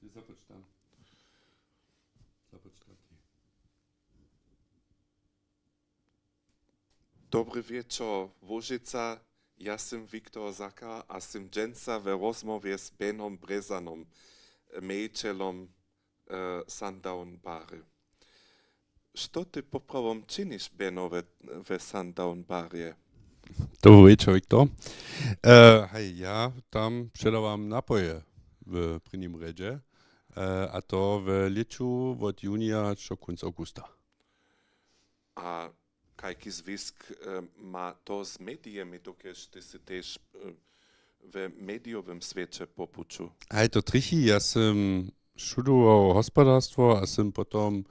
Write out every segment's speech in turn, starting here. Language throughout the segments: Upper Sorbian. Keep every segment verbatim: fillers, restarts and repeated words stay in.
Započtam. Započtam. Dobry wječor, Łužica. Ja sym Wiktor Zaka a sym dźensa we rozmowje z Benom Brjezanom, mejitelom, e, Sundown Bary. Što ty poprawom činiš, Beno, we, we Sundown Barje? Dobry wječor, Wiktor. E, haj, ja tam předawam napoje w prěnim rjedźe, e, a to w lěću wot junija hač do kónc awgusta. A kajki zwisk, e, ma to z medijemi, dokelž ty sy tež, e, we medijowym swěće po puću? Haj, to trjechi, ja sym študował hospodarstwo a sym potom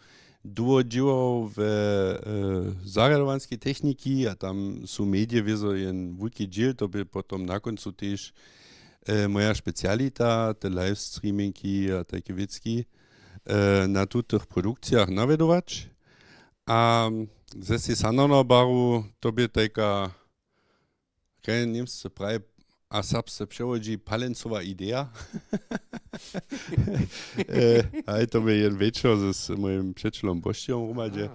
dołho dźěłał we, e, zarjadowanskej techniki a tam su medije wězo jen wulki dźěl, to bě potom na kóncu tež, e, moja specialita, te live streamingi a tajke wěcki, e, na tutych produkcijach nawjedować. A ze sej Sundowner Baru, to bě tajka, kaj Němsce praji, a serbsce přewodźi, palencowa ideja. E, haj, to bě jen wječor z, z mojim přećelom Bošćijom hromadźe. A.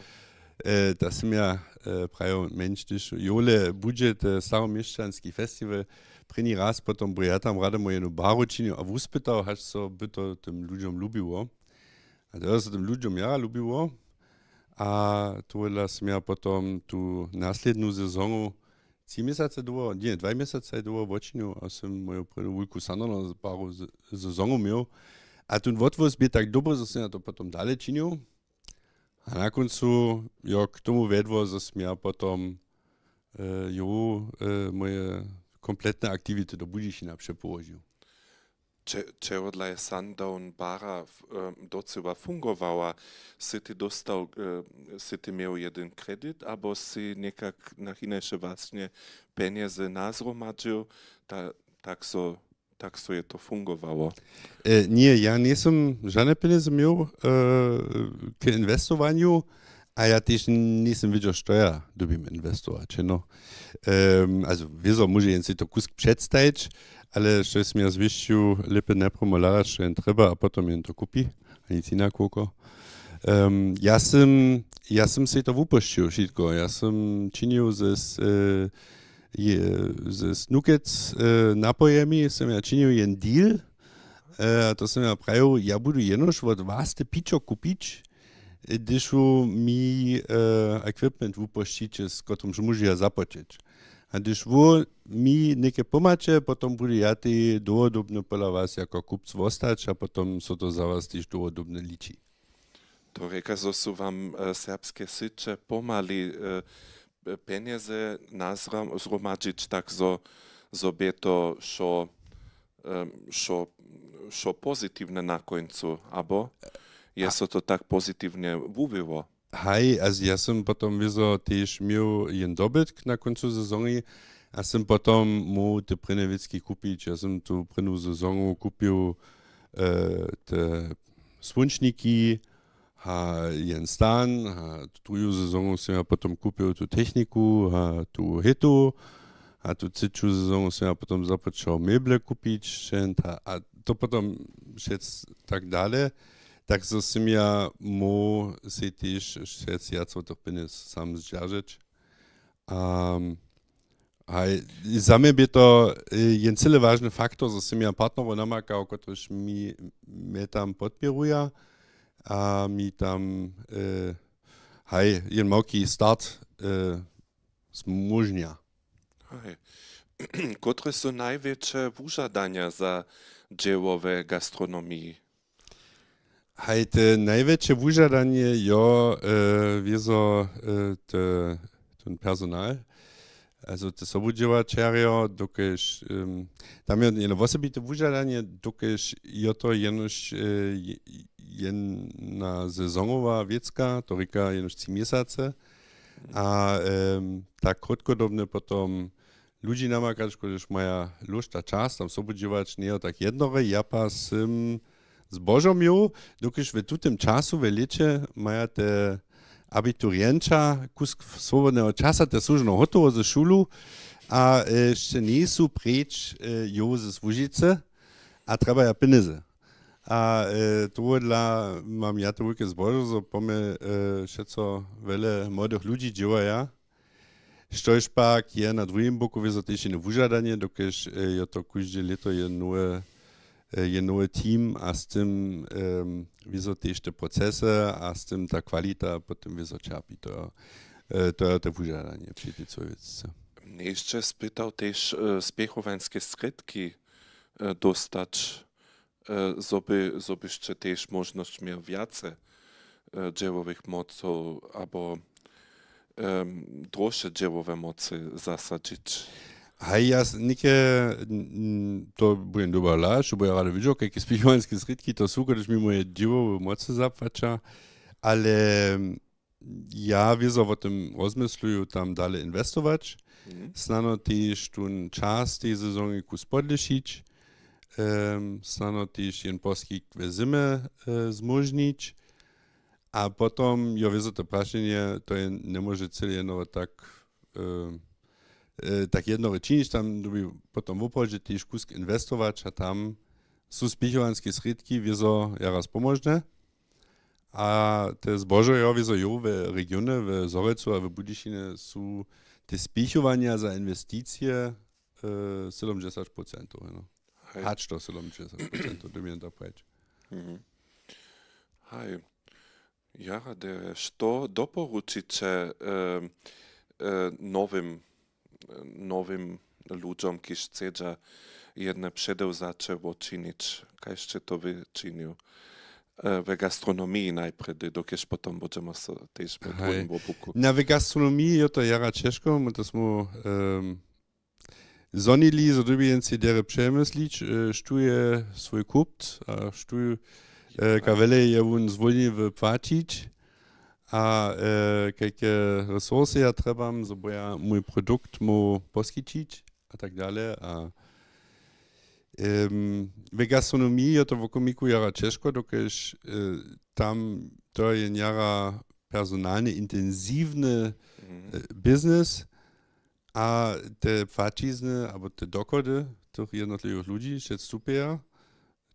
E, da sym ja, e, prajił, mjenš, hdyž jowle budźe te staroměšćanski festiwal, prěni raz potom bu ja tam rady mój jenu baru činił a wuspytał, hač so by to tym ludźom lubiło. A to je so tym ludźom jara lubiło. A tohodla sym ja potom tu naslědnu sezonu tři měsace dołho, ně, dwaj měsace dołho wočinił a sym moju prěnu wulku Sundowner baru z-, sezonu měł. A tón wotwóz bě tak dobry, zo sym ja to potom dale činił. A na kóncu jo k tomu wjedło, zo sym ja potom, e, jo, e, moje kompletne aktiwity do Budyšina přepołožił. Če-, čehodla je Sundown Bara f-, e, docyła fungowała? Sy ty dóstał, e, sy ty měł jedyn kredit, abo sy někak na hinaše wastnje pjenjezy nazhromadźił, ta-, tak so, tak so je to fungowało? E, ně, ja njejsym žane pjenjezy měł, e, k inwestowanju, a ja tež njejsym wědźał, što ja dyrbim inwestować, heno. Em, also, wězo móže jen sej to kusk předstajić, ale što sym ja zwěsćił, lěpje najprjedy hladać, što jen trjeba, a potom jen to kupi, a nic jinak woko. Em, ja sym, ja sym sej to wupušćił wšitko. Ja sym činił ze, z, e, je, ze Snow Kids, e, napojemi, sym ja činił jen deal, e, a to sym ja prajił, ja budu jenož wot was te pićo kupić, hdyž wón mi, e, equipment wupušćiće, z kotrymž móžu ja započeć. A hdyž wón mi něke pomhaće, potom budu ja tej dołhodobnje pola was jako kupc wostać a potom so to za was tež dołhodobnje liči. To rěka, zo su wam, e, serbske syće pomhali, e, p-, pjenjezy nazhra-, zhromadźić, tak zo, zo bě to wšo, em, wšo, wšo pozitiwne na kóncu, abo je so to tak pozitiwnje wuwiło? Haj, also ja sym potom wězo tež měł jen dobytk na kóncu sezony a sym potom móhł te prěnje wěcki kupić. Ja sym tu prěnu sezonu kupił, e, te słónčniki, a jen stan, a tu druhu sezonu sym ja potom kupił tu techniku, a tu hytu, a tu třeću sezonu sym ja potom započał meble kupić, wšent, a, a to potom wšec tak dale. Tak zo sym ja móhł sej tež wšec wjac wot tych pjenjez sam zdźeržeć. A, a za mnje bě to, e, jen cyle wažny faktor, zo sym ja partnerow namakał, kotryž mi, mje tam podpěruja a mi tam, e, haj, jen małki start, e, zmóžnja. Haj. Kotre su najwjetše wužadanja za dźěło we gastronomiji? Haj, te najwjetše wužadanje jo, e, wězo, e, te, ten personal, also te sobudźěłaćerjo, dokelž, em, tam je jedno wosebite wužadanje, dokelž jo to jenož, e, je-, jedna sezonowa wěcka, to rěka jenož tři měsace. A, em, tak krótkodobnje potom ludźi namakać, kotřiž maja lóšt a čas tam sobudźěłać, njejo tak jednore. Ja pa sym zbožo měł, dokelž w tutym času w lěće maja te abiturienća kusk swobodneho časa, te su žno hotowo ze šulu a, e, hišće njejsu preč, e, jo, z Łužicy a trjebaja pjenjezy. A e, tohodla mam ja to wulke zbožo, zo po mje e, wšetco wjele młodych ludźi dźěłaja. Štož pak je na druhim boku wězo tež jene wužadanje, dokelž e, jo to kóžde lěto je nowe, e, je nowy team a z tym em, wězo tež te procesy a z tym ta kwalita potom wězo čerpi. To, e, to je to wužadanje při tej całej wěcce. Njejsće spytał tež e, spěchowańske srědki e, dóstać, e, zo by, zo byšće tež móžnosć měł wjace e, dźěłowych mocow abo em, drožše dźěłowe mocy zasadźić. Haj, ja s- něke n- n- to budem doba laž, bo ja rady widźał, kajke spěchowańske srědki to su, kotrež mi moje dźěłowe mocy zapłaća, ale ja wězo wo tym rozmysluju tam dale inwestować. Mhm. Snano tež tón čas tej sezonje kus podlěšić, em, snano tež jen poskitk we zymje e, zmóžnić. A potom jo wězo to prašenje, to je, njemóže cyle jednoho tak e, e, tak jednoho činić, tam dyrbi potom woprawdźe tež kusk inwestować a tam su spěchowanske srědki wězo jara spomóžne. A te zbožo jo wězo jo we regionje, w Zhorjelcu a w Budyšinje su te spěchowanja za inwesticije e, sydomdźesać procentow, no. Haj. Hač to sydomdźesać procentow, dyrbi jen tak prajić. Mhm. Haj. Jara derje, što doporučiće e, e, nowym, nowym ludźom, kiž chcedźa jedne předewzaće wočinić, kaž sće to wy činił? E, we gastronomiji najprjedy, dokelž potom budźemo so tež po druhim wobuku. Na, w gastronomiji je to jara ćežko, my to smo em, zhonili, zo dyrbi jen sej derje přemyslić, e, štó je swój kupt a štó, e, kawele je wón zwólniwy płaćić a e, kajke resursy ja trjebam, zo bo ja mój produkt móhł poskićić a tak dale. A em, w gastronomiji je to wokomiku jara ćežko, dokelž e, tam to je jara personalnje intensiwny e, biznis. A te płaćizny abo te dochody tych jednotliwych ludźi wšetc stupjeja.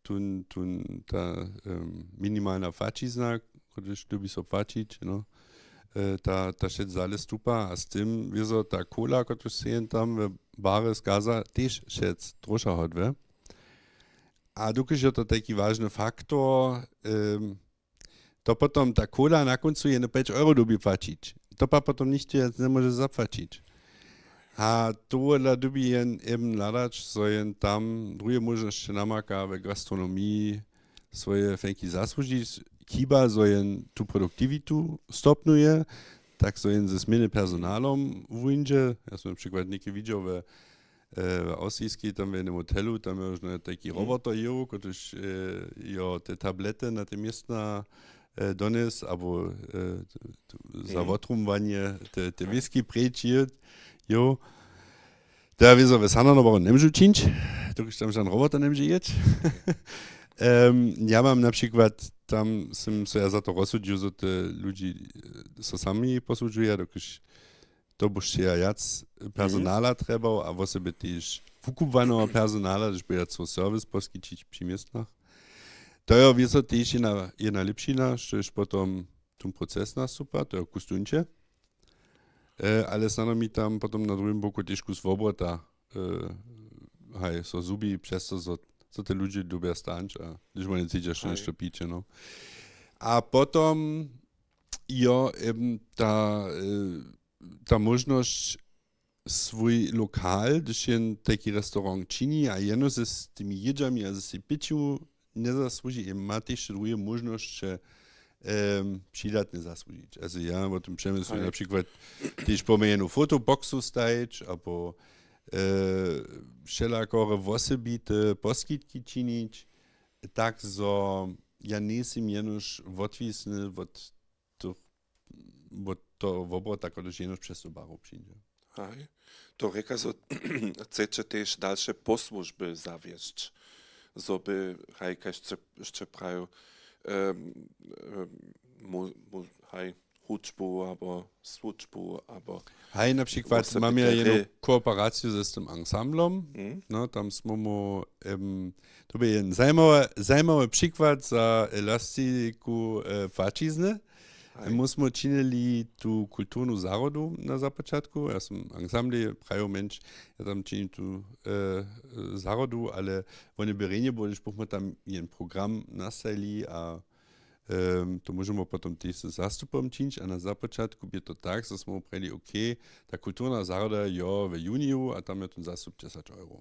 Tón, tón, ta em, minimalna płaćizna, kotryž dyrbi so płaćić, no, e, ta, ta wšetc dale stupa a z tym wězo ta cola, kotryž sej jen tam w barje skaza, tež wšetc troša hodwe. A dokelž je to tajki wažny faktor, em, to potom ta cola na kóncu jene pjeć euro dyrbi płaćić. To pak potom nichtó wjac njemóže zapłaćić. A tohodla dyrbi jen eben hladać, zo jen tam druhe móžnosće namaka w gastronomiji swoje fenki zasłužić. Chiba, zo jen tu produktiwitu stopnuje, tak zo jen ze změny personalom wuńdźe. Ja som na přikład něke widźał we e, w Awstrijskej, tam w jednym hotelu, tam je možno tajki roboter jěł, kotryž e, jo te tablety na te městna e, donjes, abo e, t- t- za wotrumowanje te, te wěski preč je, jo. To ja wězo w Sananoboru njemóžu čińć, dokelž tam žan roboter njemóže jěć. Em, ja mam na přikład, tam sym so ja za to rozsudźił, zo te ludźi e, so sami posudźuja, dokelž to bušće ja wjac personala trjebał a wosebje tež wukubłaneho personala, hdyž by ja chcał serwis poskićić při městnach. To je wězo tež jedna, jedna lěpšina, štož potom tón proces nastupa, to je kus tónče. E, ale snano mi tam potom na druhim boku tež kus wobrota e, haj, so zhubi přez to, zo, zo te ludźe dyrbja stać a hdyž wone chcedźa, što něšto piće, no. A potom jo, eben ta, e, ta móžnosć swój lokal, hdyž jen tajki restaurant čini a jeno z tymi jědźami a z tej pěću njezasłuži, eben ma tež druhe móžnosće em, přidatne zasłužić. Also ja wo tym přemyslu na přikład tež pomjenu fotoboxu stajić abo e, wšelakore wosebite poskitki činić, tak zo ja njejsym jenož wotwisny wot tych, wot toho wobrota, kotryž jenož přez tu baru přińdźe. Haj. To rěka, zo chceće tež dalše posłužby zawjesć, zo by, haj, kaž sće, sće prajił, em, em, mu, mu, haj, hudźbu abo słužbu abo... Haj, na přikład wosebite mamy jednu hry. Kooperaciju z tym ansamblom. Mhm. No, tam smo mu, em, to by jeden zajimawy, zajimawy přikład za elastiku, e, płaćizny. Haj. My smo činili tu kulturnu zahrodu na započatku. Ja sam ansambli prajił mjenč, ja tam činim tu, e, zahrodu, ale wone by rjenje było, hdyž bychmy tam jeden program nastavili a Em, to móžemy potom tež z zastupom čińć a na započatku bě to tak, zo smo prjeli, OK, ta kulturna zahroda jo w juniju a tam je ten zastup dźesać euro.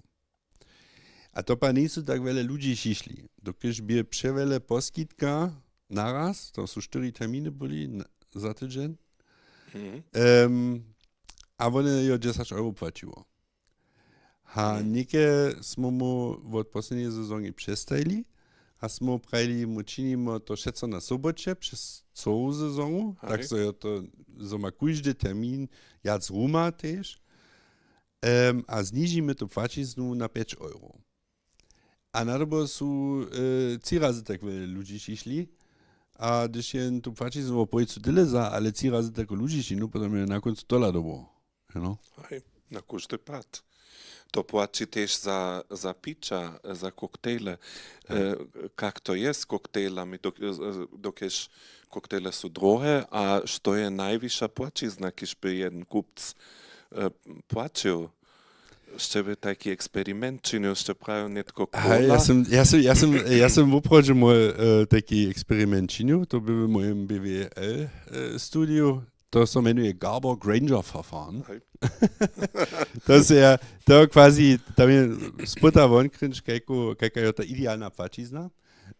A to pa njejsu tak wjele ludźi přišli, dokelž bě přewjele poskitka naraz, to su štyri terminy byli n-, za tydźeń. Mhm. Em, a wone jo dźesać euro płaćiło. A něke smo mu wot poslednjeje sezonje přestajili a smo prajili, mu činimy to wšetco na soboće přez cołu sezonu, tak zo jo to, zo ma kóždy termin wjac ruma tež. Em, a znižimy tu płaćiznu na pjeć euro. A na dobo su, e, tři razy tak wjele ludźi přišli. A hdyž je tu płaćiznu wo pólcu tyle za, ale tři razy tako ludźi činił, potom je na kóncu tola dobo. You know? Haj, na kóždy pad. To płaći tež za, za pića, za koktejle. Haj. E, kak to je z koktejlami, dok-, e, dokelž koktejle su drohe a što je najwyša płaćizna, kiž by jeden kupc, e, płaćił? Sće by tajki eksperiment činił, sće prajił nětko... Haj, ja kola? Sam, ja sam, ja sam, ja sam woprawdźe mój, e, tajki eksperiment činił, to by w mojem B W L, e, studiju. To so mjenuje Garber-Granger-Verfahren. Hej. To se ja, to quasi, tam je spyta won krinč, kajko, kajka jo ta idealna płaćizna,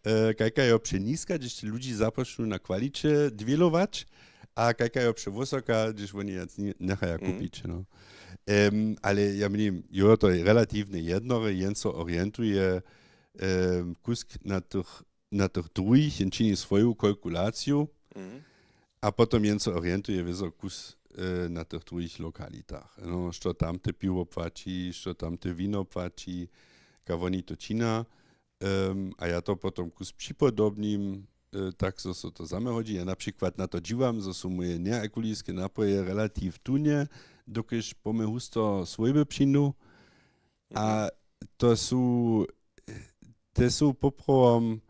e, kajka jo přeniska, hdźež te ludźi započnu na kwaliće dwělować, a kajka jo přewysoka, hdźež woni wjac ni-, njechaja kupić, no. Em, ale ja měnim, jo, to je relatiwnje jednore, jen so orientuje, em, kusk na tych na tych druhich, jen čini swoju kalkulaciju a potom jen so orientuje wězo kus, e, na tych druhich lokalitach. No, što tam te piwo płaći, što tam te wino płaći, kak woni to čina. Em, a ja to potom kus připodobnim, e, tak zo so to zaměrhodźi. Ja na přikład na to dźiwam, zo su moje nealkoholiske napoje relativ tunje, dokelž po mje husto swójby přińdu. A to su, te su poprawom,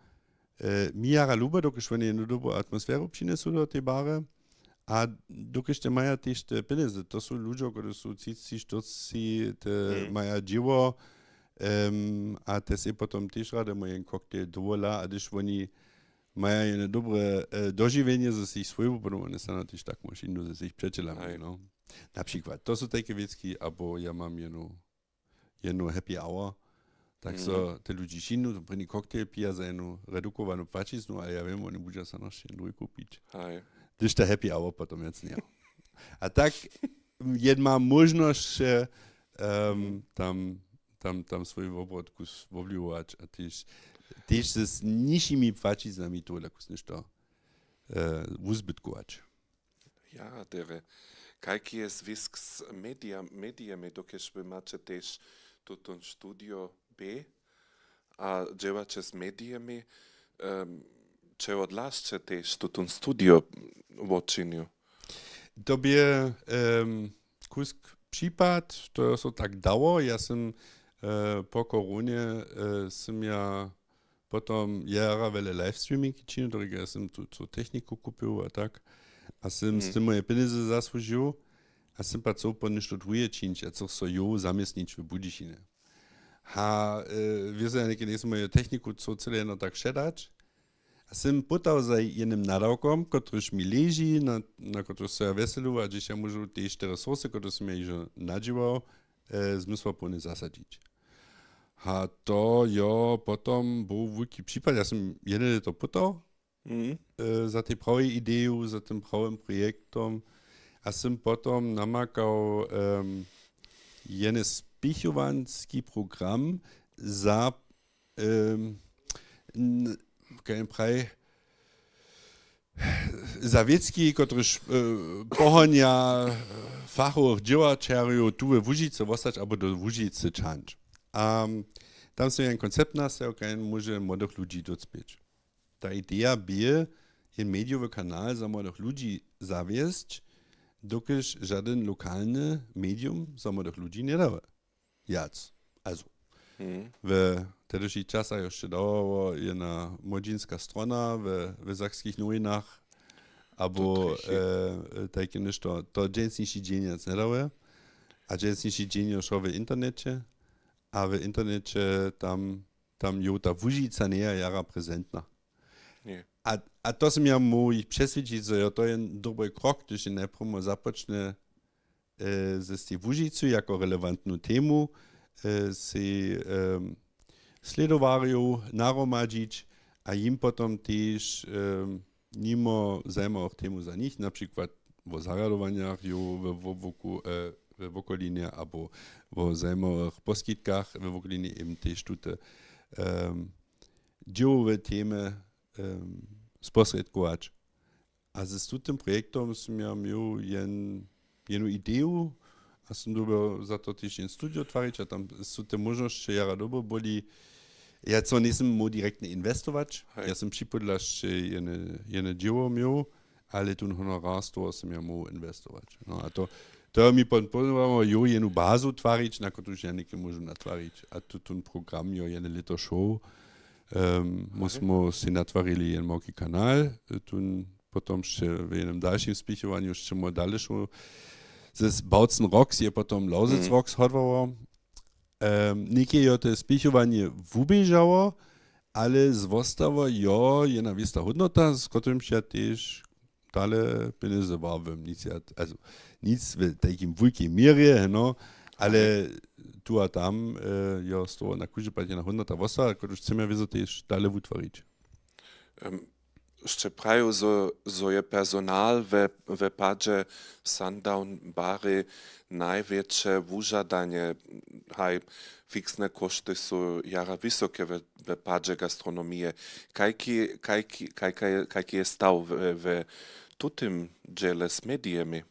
e, mi jara lube, dokelž woni jednu dobru atmosferu přinjesu do tej bary. A dokelž te maja tež te pjenjezy, to su ludźo, kotřiž su třiceći, štyrceći, te maja dźěło, em, a te sej potom tež rady mój jeden cocktail dowola, a hdyž woni maja jedne dobre, e, dožiwjenje ze swojich swójbow, potom wone stanu tež tak mašinu ze swojich přećelami, no. Na přikład, to su tajke wěcki, abo ja mam jednu jednu happy hour, tak so te ludźi šinu, to prěni cocktail pija za jednu redukowanu płaćiznu, ale ja wěm, woni budźa so naš jednu druhi kupić. Hdyž ta happy hour potom wjac njeje. A tak jedna móžnosć, em, tam, tam, tam swój wobrot kus wobliwować a tež, tež z nižšimi płaćiznami tohodla kus něšto, e, wuzbytkować. Ja, derje. Kajki je zwisk z media-, medijemi, dokelž wy maće tež tutón studio B a dźěłaće z medijemi, em, čehodla sće tež tutón studio wočinił? To bě, em, kusk připad, to so tak dało. Ja sym, e, po koronje, e, sym ja potom jara wjele livestreamingi činił, to rěka, ja sym tu, tu techniku kupił a tak. A sym z tym moje pjenjezy zasłužił. A sym pak chcał po něšto druhe čińć, a chcych so jow zaměstnić w Budyšinje. A, e, wězo, ja něke njejsym moju techniku chcał cyle jedno tak předać. A sym pytał za jenym nadawkom, kotryž mi leži, na, na kotryž so ja wjeselu, a hdźež ja móžu tež te resursy, kotryž sym ja hižo nadźěłał, e, zmysłapołnje zasadźić. A to jo potom był wulki připad. Ja sym jene lěto pytał, e, za tej prawej ideju, za tym prawym projektom. A sym potom namakał, em, jene spěchowanski program za, em, n-, kaj jen praji, za wěcki, kotryž, e, pohonja, e, fachowych dźěłaćerjow tu we Łužicy wostać abo do Łužicy ćahnyć. A tam sym jeden koncept nastajił, kaž móže młodych ludźi docpěć. Ta ideja bě, jen medijowy kanal za młodych ludźi zawjesć, dokelž žadyn lokalny medium za młodych ludźi njedawa wjac. Also, w tedyšich časach jo sće dawało jedna młodźinska strona w, w sakskich nowinach, abo e, tajke něšto, to dźensniši dźeń wjac njedawa. A dźensniši dźeń jo wšo w interneće. A w interneće tam, tam jo ta Łužica njeja jara prezentna. A, a to sym ja móhł jich přeswědčić, zo jo to je dobry krok, hdyž je najprjemu započne e, z tej Łužicu jako relevantnu temu e, sej e, slědowarjow nahromadźić a jim potom tež e, nimo zajimawych temow za nich, na přikład wo zarjadowanjach jo we wobłuku e, we wokolinje abo wo zajimawych poskitkach we wokolinje eben tež tute e, dźěłowe temy e, sposrědkować. A z tutym projektom sym ja měł jen, jenu ideju a sym dyrbjał za to tež jen studio twarić a tam su te móžnosće jara dobre byli. Ja co njejsym móhł direktnje inwestować, ja sym připodlasće jene, jene dźěło měł, ale tón honorar z toho sym ja móhł inwestować. No a to, to jo mi pon-, pomóhło jo jenu bazu twarić, na kotruž ja něke móžu natwarić. A tu, tón program jo jene lěto šoł. Um, my smo sej natwarili jen małki kanal, tón potom sće w jenym dalšim spěchowanju sće móhł dale šoł. Z Bautzen Rocks je potom Lausitz Rocks hodłało. Um, něke jo to spěchowanje wuběžało, ale zwostało jo jedna wěsta hódnota, z kotrymž ja tež dale pjenjezy wabym, nic, ja, also, nic w takim wulkej měrje, no, ale tu a tam e, jo z toho na kóždy pad jedna hódnota wostała, kotruž chcemy wězo tež dale wutwarić. Em, sće prajił, zo, zo je personal we, we padźe Sundown Bary najwjetše wužadanje, haj, fiksne kóšty su jara wysoke we, we padźe gastronomije. Kajki, kajki, kajka je, kajki je staw we, we tutym dźěle z medijemi?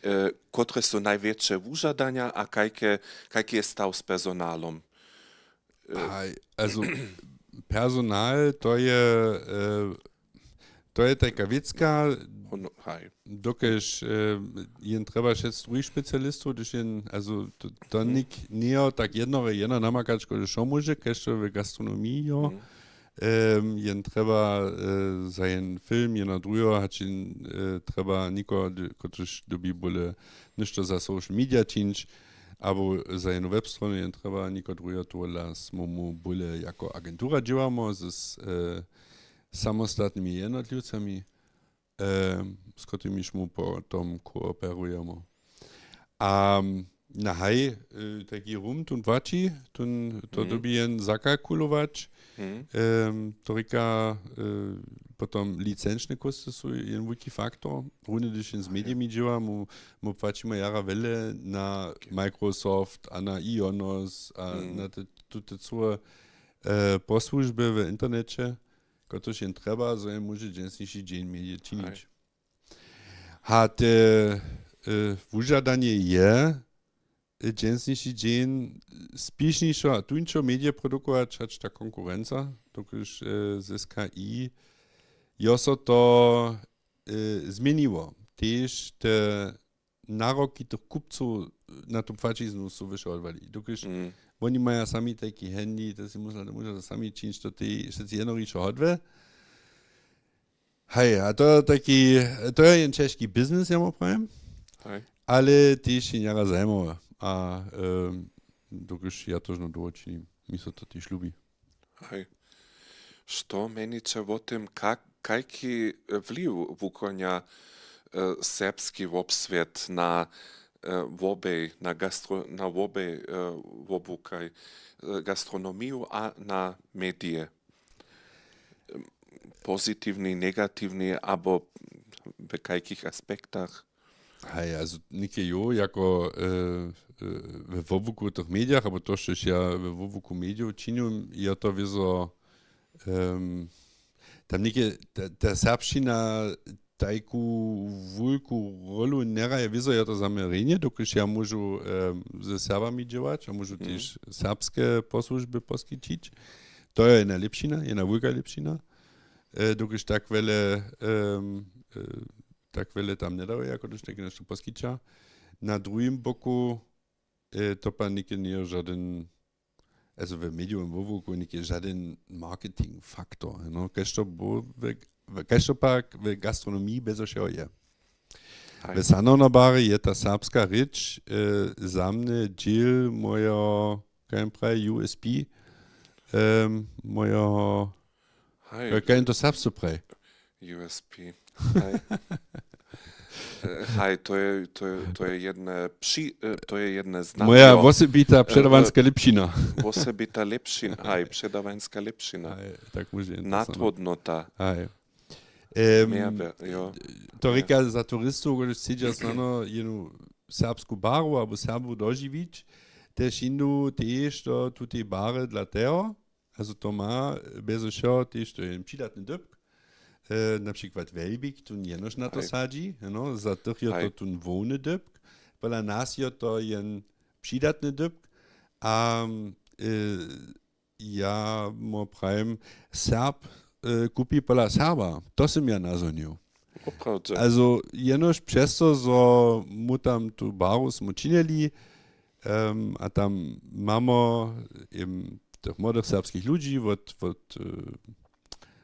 E, kotre su najwjetše wužadanja a kajke, kajki je staw z personalom? E, haj, also, personal to je, e, to je tajka wěcka, dokelž e, jen trjeba šest druhich specialistow, hdyž jen, also to, to nik njejo tak jednore jedno namakać, kotrež wšo móže, kaž to w gastronomiji jo. Em, jen trjeba e, za jen film, jeno druheho, hač jen e, trjeba někoho, d-, kotryž dyrbi bóle něšto za social media čińć, abo za jenu webstronu, jen trjeba někoho druheho, tohodla smo mu bóle jako agentura dźěłamo z, z e, samostatnymi jednotliwcami, e, z kotrymiž mu potom kooperujemo. A na haj, e, tajki rum tón płaći, tón, to dyrbi jen zakalkulować. Em, to rěka, e, potom licenčne kóšty su jen wulki faktor. Runje hdyž jen z medijemi dźěła, mu, mu płaćimy jara wjele na Microsoft a na Ionos a na te, tute całe e, posłužby w interneće, kotryž jen trjeba, zo jen móže dźensniši dźeń medije činić. Ha, te e, wužadanje je, e, dźensniši dźeń spěšnišo a tuńšo medije produkować, hač ta konkurenca, dokelž e, z S K I jo so to e, změniło. Tež te naroki tych kupcow na tu płaćiznu su wyše hodłali. Dokelž woni maja sami tajki handy, to si musela, to móža sami čińć, to tej wšitcy jednorišo hodłe. Haj, a to je taki, to je jen ćežki biznis, ja mu prawim. Haj. Ale tež je njara zajimawy. A e, dokelž ja to žno dołho činim, mi so to tež lubi. Haj. Što měniće wo tym, ka-, kajki wliw wukonja e, serbski wobswět na e, wobej, na gastro-, na wobej e, wobłukaj, e, gastronomiju a na medije? Em, pozitiwni, negatiwni, abo w kajkich aspektach? Haj, also něke jo, jako e, e, we wobłuku w tych medijach, abo to, štož ja we wobłuku medijow činju, je to wězo, em, tam něke ta, ta serbšćina tajku wulku rolu njehraje, wězo je to zaměrjenje, dokelž ja móžu em, ze Serbami dźěłać a móžu tež serbske posłužby poskićić. To je jedna lěpšina, jedna wulka lěpšina. dokelž tak wjele, tak wjele tam njedajo, jako hdyž něke něšto poskića. Na druhim boku to pak něke njeje žadyn, also w mediowym wobłuku něke žadyn marketing faktor, no, kaž to pak w gastronomiji bězo wšeho je. W Sanownobarje je ta serbska rěč za mnje dźěl mojeho, kaj praji, U S P, mojeho, kaj to serbsce praji? U S P. Haj. Haj, to je, to je, to je jedne, při, to je jedne znamjo. Moja wosebita předawanska lěpšina. Wosebita lěpšina, haj, předawanska lěpšina. Haj, tak móže jen to samo. Nadhódnota. Haj. To rěka za turistow, kotřiž chcedźa snano jenu serbsku baru abo Serbow dožiwić, tež jinu tež do tutej bary dla teho, also to ma bězo wšeho tež to je jen přidatny dypk, na přikład Wjelbik tón jenož na to sadźi, no, za tych je to tón hłowny dypk, pola nas je to jen přidatny dypk a ja mu prajim, Serb kupi pola Serba, to sym ja nazhonił. Woprawdźe. Also jenož přez to, zo mu tam tu baru smy činili, a tam mamy eben tych młodych serbskich ludźi wot, wot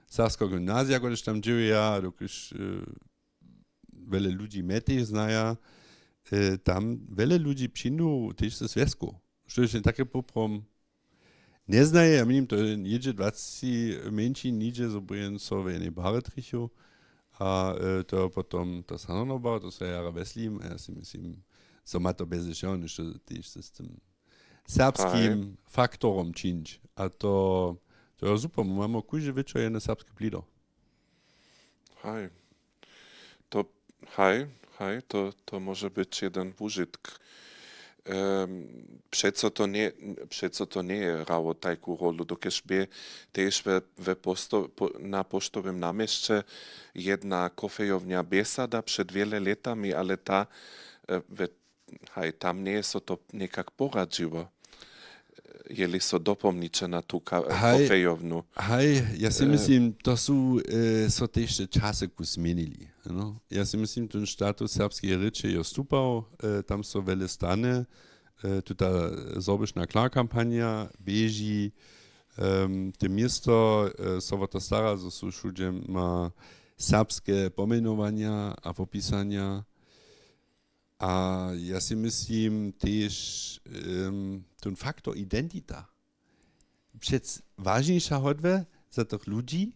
serbskeho gymnazija, kotrež tam dźěłuja, dokelž wjele ludźi mje tež znaja, tam wjele ludźi přińdu tež ze zwjazkow, štož je take poprawom njeznaje. Ja měnim, to je něhdźe dwaceći mjeńšin něhdźe, zo by jen so w jenej barje trjechił. A to je potom ta Sanownobar, to so jara wjeslim a ja sej myslim, zo ma to bjeze wšeho něšto tež z tym serbskim faktorom čińć. A to, to je super, my mamy kóždy wječor jedne serbske blido. Haj. To, haj, haj, to, to móže być jedyn wužitk. Přeco to nje, přeco to njeje hrało tajku rolu, dokelž bě tež we, we posto-, po-, na poštowym naměsće jedna kofejowna Bjesada před wjele lětami, ale ta we Haj, tam njeje so to někak poradźiło, jeli so dopomniće na tu ka-, kofejownu. Haj, ja sej myslim, to su so tež te časy kus změnili, no. Ja sej myslim, tón status serbskeje rěče je stupał, tam so wjele stanje, tuta Sorbišna klar kampanja běži, te město so wo to stara, zo su wšudźe ma serbske pomjenowanja a wopisanja. A ja sej myslim tež, tón faktor identita přec wažniša hodle za tych ludźi,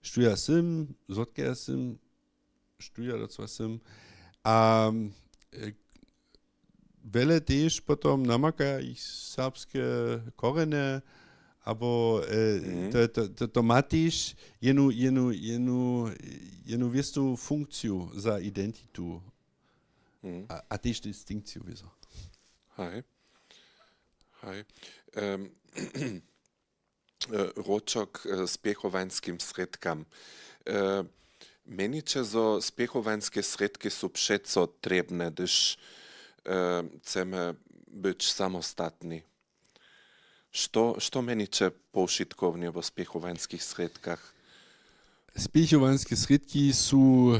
štó ja sym, zotke ja sym, štó ja docyła sym. A wjele tež potom namakaja jich serbske korjene, abo to, to, to, to ma tež jenu, jenu, jenu, jenu wěstu funkciju za identitu. A, a tež distinkciju wězo. Haj. Haj. Wróćo k spěchowańskim srědkam. Měniće, zo spěchowańske srědki su přeco trěbne, hdyž chcemy być samostatni? Što, što měniće powšitkownje wo spěchowańskich srědkach? Spěchowańske srědki su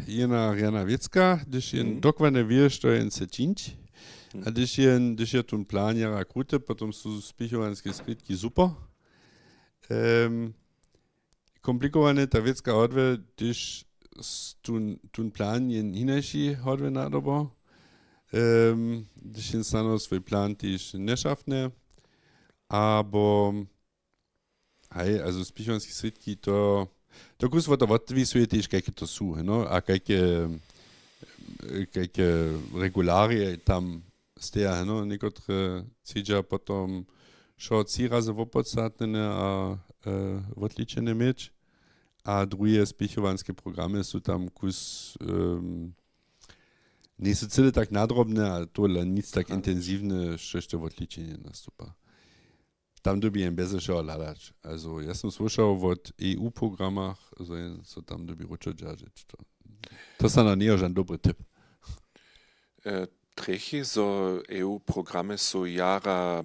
jedna rjana wěcka, hdyž jen dokładnje wě, što jen chce čińć. A hdyž jen, hdyž je tón plan jara kruty, potom su spěchowańske srědki super. Komplikowanje ta wěcka hodle, hdyž tón plan jen hinaši hodle nadobo, hdyž jen snano swój plan tež nješafnje, abo haj, also spěchowańske srědki, to, to kus wot to wotwisuje tež, kajke to su, no, a kajke, kajke regularije tam steja, no, někotre chcedźa potom wšo tři razy wopodstatnjene a wotličene měć. A druhe spěchowanske programy su tam kus, njejsu cyle tak nadrobne a tohodla nic tak intensiwne, štož to wotličenje nastupa. Tam dyrbi jen bjeze wšeho hladać. Also ja sym słyšał wot E U programach, zo jen so tam dyrbi wróćo dźeržeć. To, to snano njeje žan dobry tip. Trjechi, zo E U programy su jara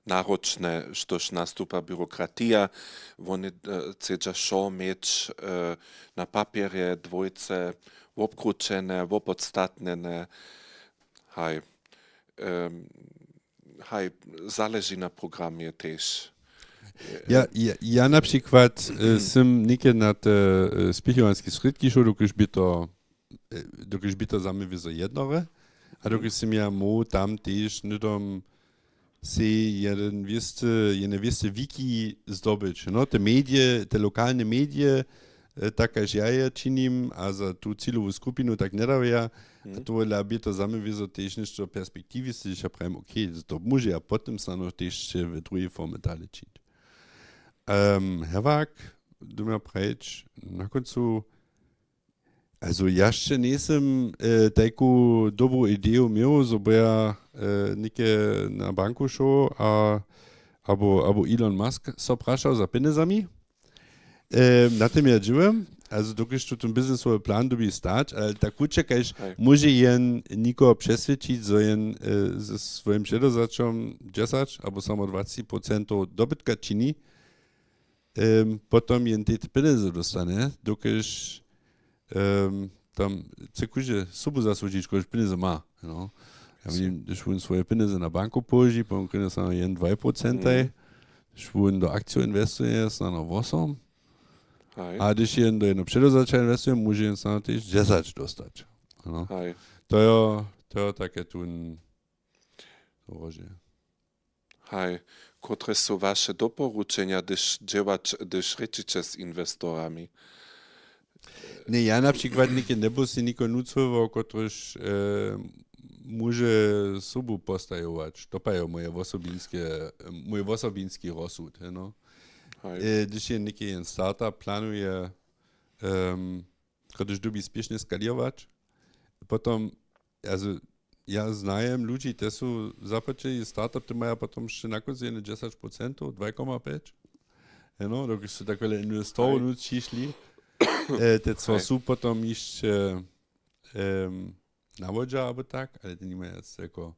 naročne, štož nastupa byrokratija. Wone chcedźa wšo měć na papjerje dwójce wobkrućene, wopodstatnjene. Haj. Haj, zaleži na programje tež. Ja, ja, ja na přikład sym něke na te spěchowanske srědki šoł, dokelž by to dokelž by to za mnje wězo jednore. A dokelž sym ja móhł tam tež hnydom sej jeden wěsty, jedne wěste wiki zdobyć. No, te medije, te lokalne medije, tak kaž ja je činim a za tu cilowu skupinu tak njedawja. A tohodla by to za mnje wězo tež něšto perspektiwiske, hdźež ja prajim, okay, to móže ja potom snano tež w druhej formje dale čić. Herwak, dyrjam prajć, na kóncu, also ja sće njejsym tajku dobru ideju měł, zo by ja něke na banku šoł a abo, abo Elon Musk so prašał za pjenjezami. Na tym ja dźěłam, also dokelž tu ten biznisowy plan dyrbi stać, ale tak wutře kaž móže jen někoho přeswědčić, zo jen ze swojim předewzaćom dźesać abo samo dwacet procentow dobytka čini, potom jen te pjenjezy dóstanje, dokelž tam chce kóždy sobu zasłužić, kož pjenjezy ma. No. Ja měnim, hdyž wón swoje pjenjezy na banku połoži, potom krjene samo jen dwaj procentaj, hdyž wón do akcijow inwestuje, snano wosom. A hdyž jen do jedno předewzaća inwestuje, móže jen snano tež dźesać dóstać. No. To jo, to jo take tón rožje. Haj, kotre su waše doporučenja, hdyž dźěłać, hdyž rěčiće z inwestorami? Ně, ja na přikład něke njebusy niko nucował, kotryž móže sobu postajować. To pa jo moje wosobinske, mój wosobinski rozsud, no. Hdyž je něke jen startup planuje, kotryž dyrbi spěšnje skalěrować, potom, also, ja znajem ludźi, te su započeli startup, te maja potom wšě na kóncu jene dźesać procentow, dwaj koma pjeć. Heno, dokelž su tak wjele inwestorow nutř přišli, te co su potom hišće na wodźa abo tak, ale te nimaja jako,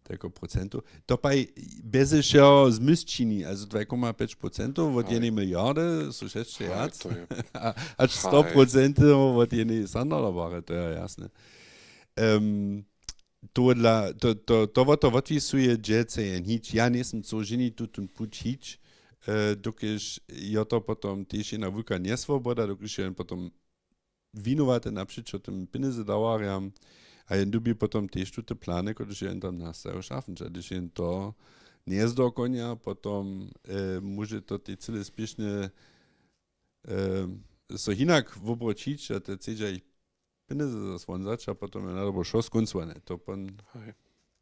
jako procentu. To paj bjeze wšeho zmysł čini, also dwaj koma pjeć procentow wot jenej miliardy su wšesće wjac. Hač sto procentow wot jenej sandalowary, to je jasne. Tohodla, to, to, to wot to wotwisuje, dźe chce jen hić. Ja njejsym chcył ženi tutón puć hić, dokelž jo to potom tež jedna wulka njeswoboda, dokelž jo jen potom winowaty napřećo tym pjenjezydawarjam a jen dyrbi potom tež tute plany, kotrež jo jen tam nastajił, šafnyć. A hdyž jen to njezdokonja, potom móže to tej cyle spěšnje so hinak wobroćić a te chcedźa jich pjenjezy zas won zača, potom je nadobo wšo skóncowane. To pon,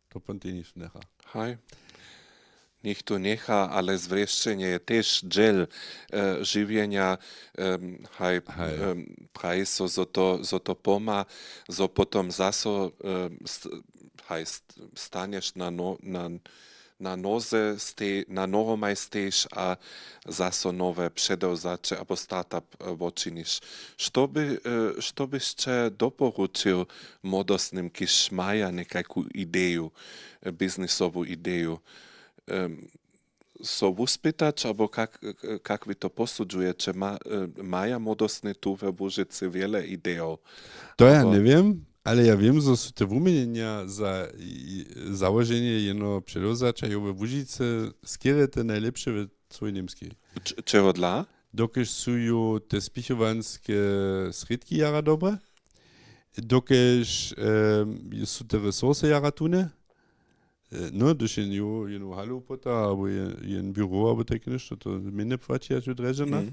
to pon tež něchtó njecha. Haj. Něchtó njecha, ale zwrěšćenje je tež dźěl žiwjenja. Haj, praji so, zo to, zo to pomha, zo potom zaso haj, stanješ na, na na noze stej, na nohomaj stejš a zaso nowe předewzaće abo startup wočiniš. Što by, što byšće doporučił młodostnym, kiž maja někajku ideju, biznisowu ideju? So wuspytać, abo kak, kak wy to posudźujeće? Maja młodostny tu we Łužicy wjele idejow? To ja njewěm, ale ja wěm, zo su te wuměnjenja za załoženje jeno předewzaća jo we Łužicy skerjete najlěpše we cyłej Němskej. Čehodla? Dokelž su jo te spěchowanske srědki jara dobre, dokelž su te resursy jara tune. No, hdyž jen jo, jenu halu pota, abo jen bureau, abo tak něšto, to mjenje płaći hač w Drježdźanach.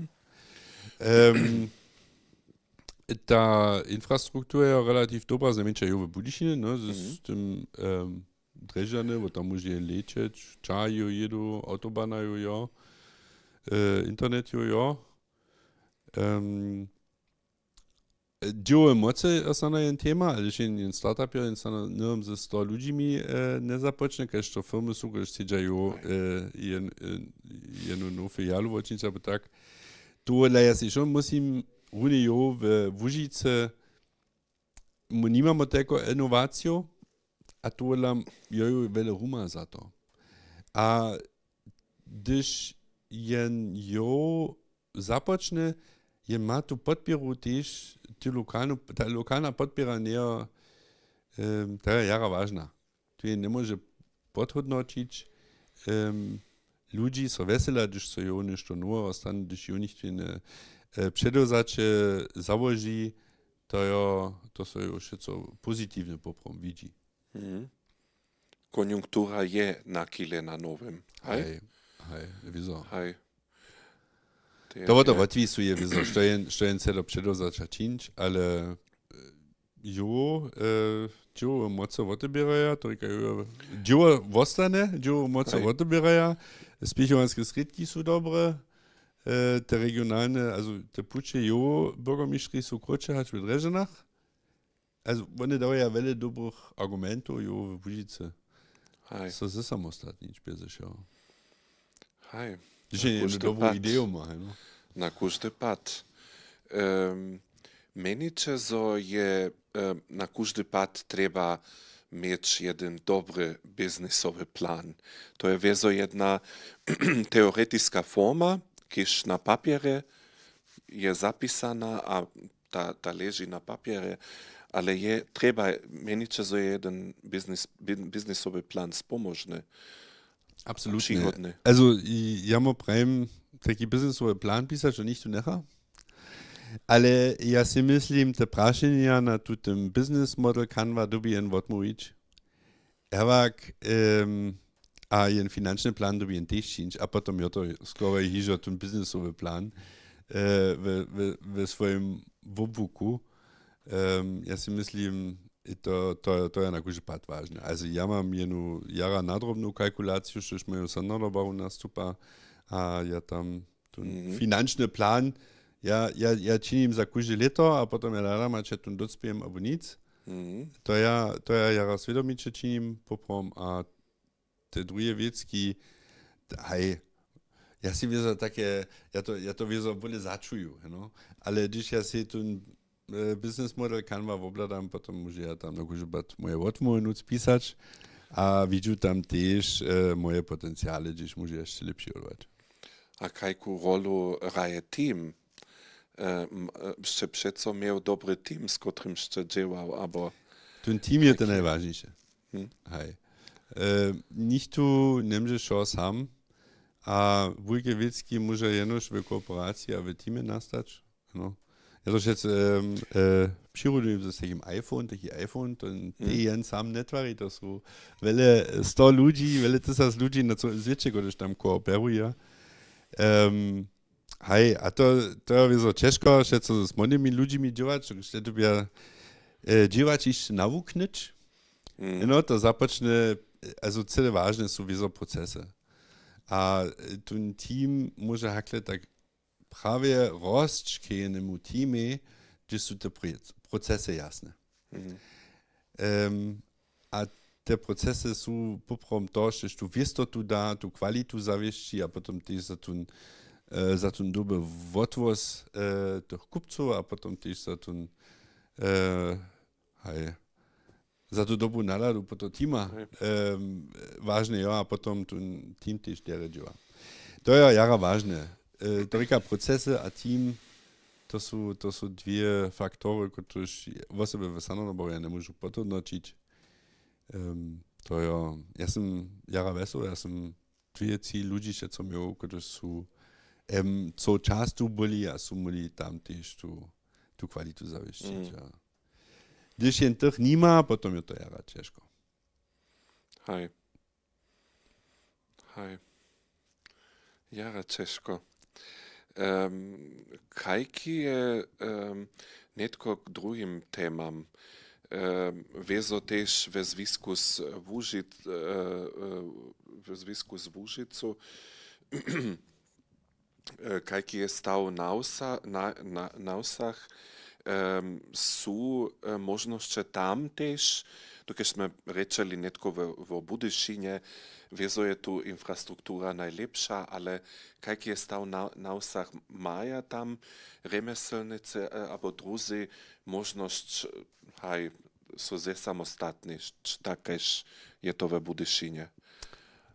Ta infrastruktura je relativ dobra, znajmjeńša jo w Budyšinje, no, z tym Drježdźany, bo tam móže jen lećeć, čajo jědu, awtobana jo, jo, internet jo, jo. Dźěłowe mocy je snano jen tema, ale jen, jen startup je, jen snano hnydom ze sto ludźimi njezapočnje, kaž to firmy su, kaž chcedźa jo jen, jenu nowu filialu wočinić abo tak. Tohodla ja sej wšo muslim runje jo we Łužicy, my nimamy telko inowacijow a tohodla jo, jo wjele ruma za to. A hdyž jen jow započne, jen ma tu podpěru tež, tu lokalnu, ta lokalna podpěra njejo, em, ta je jara wažna. Tu je njemóže podhódnoćić, em, ludźi so wjesela, hdyž so jow něšto noweho stanje, hdyž jow něchtwjene, e, předewzaće załoži, to jo, to so jow wšitko pozitiwnje poprawom widźi. Mhm. Konjunktura je na chile na nowym. Haj? Haj, haj, wězo. Haj. To je to wotwisuje wězo, što jen, što jen chce do předewzaća čińć, ale, e, jo, e, dźěłowe mocy woteběraja, to rěka jo, dźěło wostane, dźěłowe mocy woteběraja, spěchowanske srědki su dobre, e, te regionalne, also te puće jo, byrgermištrij su krótše hač w Drježdźanach. Also, wone dawaja wjele dobrych argumentow, jo, w Łužicy. Haj. So zesamostatnić bjez wšeho. Haj. Hdyž je jednu dobru ideju ma, haj, no. Na kóždy pad. Em, měniće, zo je, em, na kóždy pad trjeba měć jedyn dobry biznisowy plan. To je wězo jedna teoretiska forma, kiž na papjerje je zapisana a ta, ta leži na papjerje, ale je trjeba, měniće, zo je jedyn biznis, bi-, biznisowy plan spomóžny. Absolutnje. Přihodny. Also, i, ja mu prajim, taki biznisowy plan pisać, to nichtó njecha. Ale ja sej myslim, te prašenja na tutym Business Model Canva dyrbi jen wotmołwić. Hewak, em, a jen finančny plan dyrbi jen tež čińć, a potom jo to skoro hižo tón biznisowy plan, e, we, we, we swojim wobłuku. Em, ja sej myslim, to, to, to je na kóždy pad wažne. Also ja mam jenu jara nadrobnu kalkulaciju, štož majo Sandra Barrow nastupa, a ja tam tón finančny plan, ja, ja, ja činim za kóžde lěto a potom ja hladam, hač ja tón docpějem abo nic. To ja, to ja jara swědomiće činim poprawom a te druhe wěcki, haj, ja sej wězo take, ja to, ja to wězo bóle začuju, no. Ale hdyž ja sej tón, e, business model Canva wobhladam, potom móžu ja tam na kóždy pad moje wotmołwy nóc pisać a widźu tam tež, e, moje potenciale, hdyž móžu hišće lěpši wodować. A kajku rolu hraje team? E, m, e, sće přeco měł dobry team, z kotrymž sće dźěłał, abo... Tón team je to najwažniše. Haj. E, nichtó njemóže wšo sam a wulke wěcki móže jenož w kooperaciji a w teamje nastać. No. Ja to wšetc, em, e, přirudujem z takim iPhone, taki iPhone, to n-, tej jen sam njetwari, to su wjele sto ludźi, wjele tysac ludźi na całym swěće, kotryž tam kooperuje. Em, haj, a to, to je wězo ćežko, wšetco z młodimi ludźimi dźěłać, dokelž te dyrbja, e, dźěłać hišće nawuknyć. No, to započnje, also cyle wažne su wězo procesy. A, e, tón team móže hakle tak prawje rosć k jenemu teamej, hdźež su te proce-, procesy jasne. Em, a te procesy su poprawom to, štož tu wěstotu da, tu kwalitu zawěsći a potom tež za tón, e, za tón doby wotwoz, e, tych kupcow a potom tež za tón, e, haj, za tu dobru naladu po to teama, em, wažne jo, a potom tón team tež derje dźěła. To je jara wažne. E, to rěka, procesy a team, to su, to su dwě faktory, kotryž wosebje w Sandernoborje ja njemóžu podhódnoćić. Em, to jo, ja sym jara wjesel, ja sym dwě, tři ludźi wšetco měł, kotryž su, em, co čas tu byli a su móhli tam tež tu, tu kwalitu zawěsćić, a hdyž jen tych nima, potom je to jara ćežko. Haj. Haj. Jara ćežko. Em, kajki je, em, nětko k druhim temam, em, wězo tež we zwisku z Łužic-, e, e, we zwisku z Łužicu, e, kajki je staw na wsa-, na, na, na wsach, em, su, e, móžnosće tam tež, dokelž smy rěčeli nětko wo, wo Budyšinje, wězo je tu infrastruktura najlěpša, ale kajki je staw na, na wsach, maja tam rjemjeslnicy, e, abo druzy móžnosć, haj, so zesamostatnić, tak kaž je to we Budyšinje?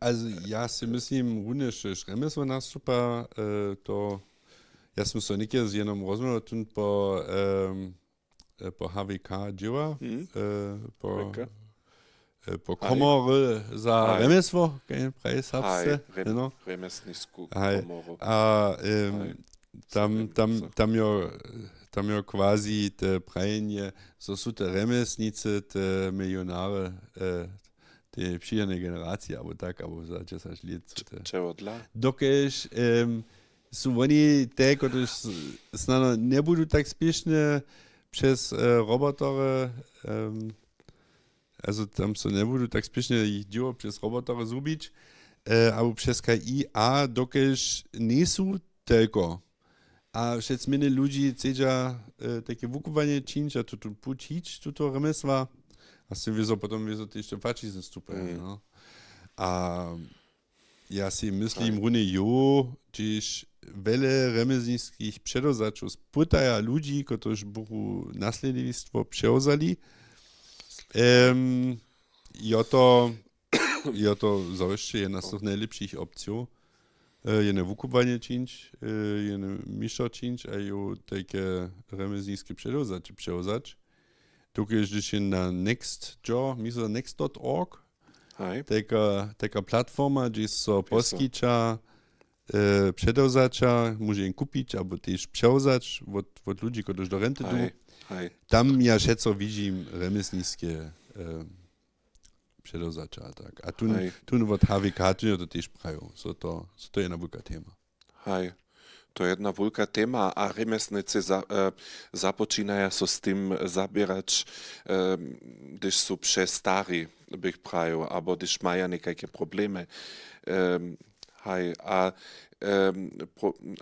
Also ja sej myslim runje štož remjesło nastupa, to ja sym so někje z jednym rozmołwotym po po hvk dźěła, po po komory za remjesło, kaj praji serbsce. Tam tam tam jo tam jo quasi te prajenje, zo su te remjesnicy te milionary te přijene generacije abo tak abo za dźesać lět su te, dokelž su woni te kotryž snano njebudu tak spěšnje přez robotory, also tam so njebudu tak spěšnje jich dźěło přez robotory zhubić abo přez k i a dokelž njejsu telko a wšetc mjenje ludźi chcedźa tajke wukubłanje čińć a tutón puć hić tuto remjesła. A sej wězo potom wězo tež te płaćizny stupaja. A ja sej myslim runje jo hdźež wjele rjemjesniskich předewzaćow spytaja ludźi kotryž buchu naslědnistwo přewzali, jo to jo to zawěsće jedna z tych najlěpšich opcijow, jene wukubłanje čińć, jene mišo čińć a jo tajke rjemjesniske předewzaće přewzać. Dokelž hdyž je na next jo mi so next dot org, tajka platforma hdźež so poskića předewzaća, móže jen kupić abo tež přewzać wot ludźi kotryž do renty du. Tam ja wšetco widźim rjemjesniske předewzaća a tak a tón wot hvk tón jo to tež prajił zo to zo to jedna wulka tema. Haj, to je jedna wulka tema a rjemjesnicy započinaja so z tym zaběrać, hdyž su přestari, bych prajił, abo hdyž maja někajke problemy. Haj a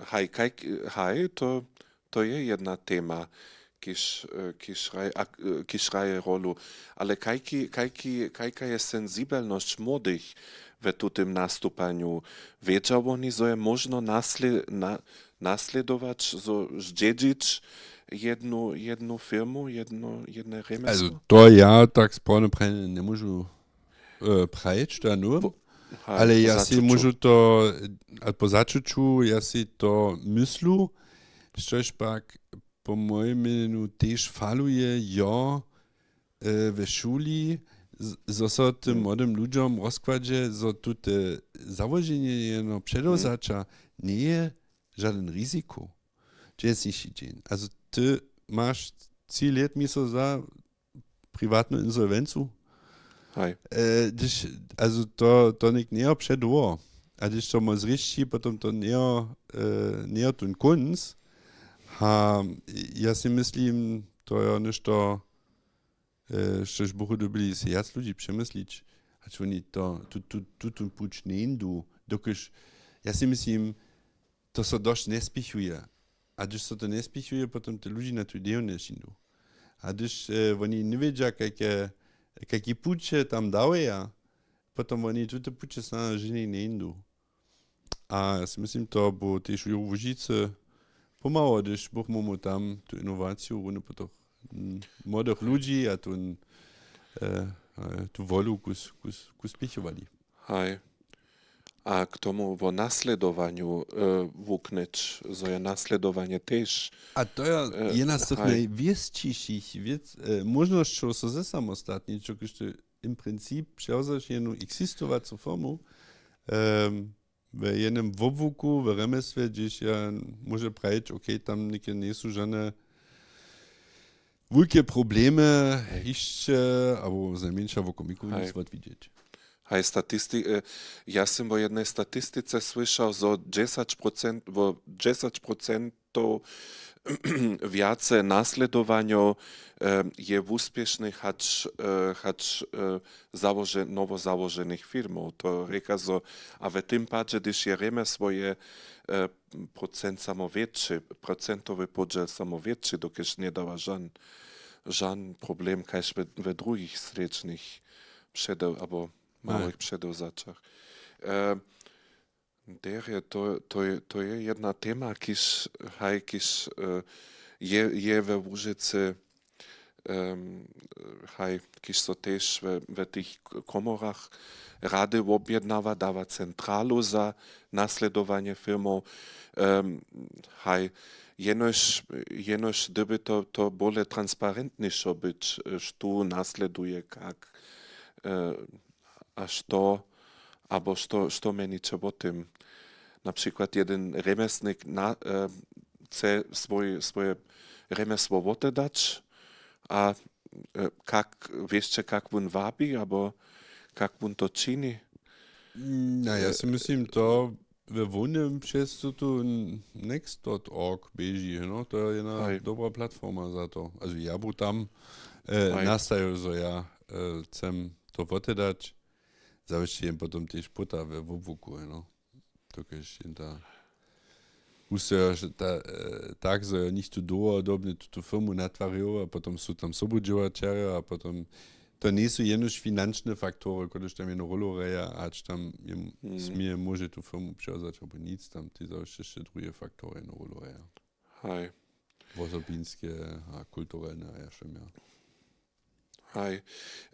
haj kaj haj to to je jedna tema, kiž kiž hraje a kiž hraje rolu. Ale kajki kajki kajka je sensibelnosć młodych w tutym nastupanju? Wědźa woni zo je móžno nasledować zo zdźědźić jednu jednu firmu jedno jedne rjemjesło? To ja tak sprawno prajnje njemóžu prajić to ja nowym. Ale ja sej móžu to a po začuću ja sej to myslu, štož pak po mojim měnjenju tež faluje jo we šuli, zo so tym młodym ludźom rozkładźe zo tute załoženje jeno předewzaća njeje žadyn riziko. Dźensniši dźeń a ty maš tři lět mi so za priwatnu insolwencu. Hdyž a to to něk njejo předoło a hdyž to mó zrěšći potom to njejo njejo tón kónc. A ja sej myslim to jo něšto štož buchu dyrbili sej wjac ludźi přemyslić, hač woni to tutón puć njeńdu dokelž ja sej myslim to so dosć njespěchuje. A hdyž so to njespěchuje potom te ludźi na tu ideju nješińdu. A hdyž woni njewědźa kajke kajki puće tam dawaja, potom woni tute puće snano ženje njeńdu. A ja sej myslim to bu tež w łužicy pomhało hdyž buch mómu tam tu inowaciju runje po tych młodych ludźi a tu tu wolu kus kus spěchowali. Haj. A k tomu wo nasledowanju wuknyć zo je nasledowanje tež a to jo jedna z tych najwěsćišich wěc móžnosćow so zesamostatnić dokelž ty w princip přewzaš jednu eksistowacu firmu w jednym wobłuku w rjemjesłje hdźež ja móže prajić okay tam něke njejsu žane wulke problemy hišće abo znajmjeńša wokomikowi nic wotwidźeć. Haj statisti ja sym wo jednej statistice słyšał zo dźesać procent wo dźesać procentow wjace nasledowanjow je wuspěšnych hač hač załože nowo załoženych firmow to rěka zo. A w tym padźe hdyž je rjemjesło je procent samo wětši procentowy podźěl samo wětši dokelž njedawa žan žan problem kaž we druhich slědźnych předeł abo małych předewzaćach. Derje to to je jedna tema kiž haj kiž je je we łužicy Em, haj, kiž so tež we, we tych k-, komorach rady wobjednawa, dawa centralu za nasledowanje filmow. Em, haj, jenož, jenož dyrby to, to bóle transparentnišo być, e, štó nasleduje, kak, e, a što, abo što, što měniće wo tym. Na přikład jedyn rjemjesnik na, e, chce swój, swoje rjemjesło wotedać a, e, kak, wěsće, kak wón wabi, abo kak wón to čini? Na, ja so mislim, to we hłownym přez tutu next dot org běži, no, to je jedna Haj. Dobra platforma za to. Also ja bu tam, e, Haj. Nastajił, zo ja, e, chcem to wotedać. Zawěsće jen potom tež pota we wobłuku, no. Dokelž jen ta, wustojaš ta, e, tak, zo jo nichtó dołhodobnje tutu firmu natwarił a potom su tam sobudźěłaćerjo a potom to njejsu jenož finančne faktory, kotrež tam jednu rólu hraja, hač tam je, Mhm. Směje, móže tu firmu přewzać abo nic, tam ty zawěsće hišće druhe faktory jednu rólu hraja. Haj. Wosobinske a kulturelne a ja wšěm ja. Haj.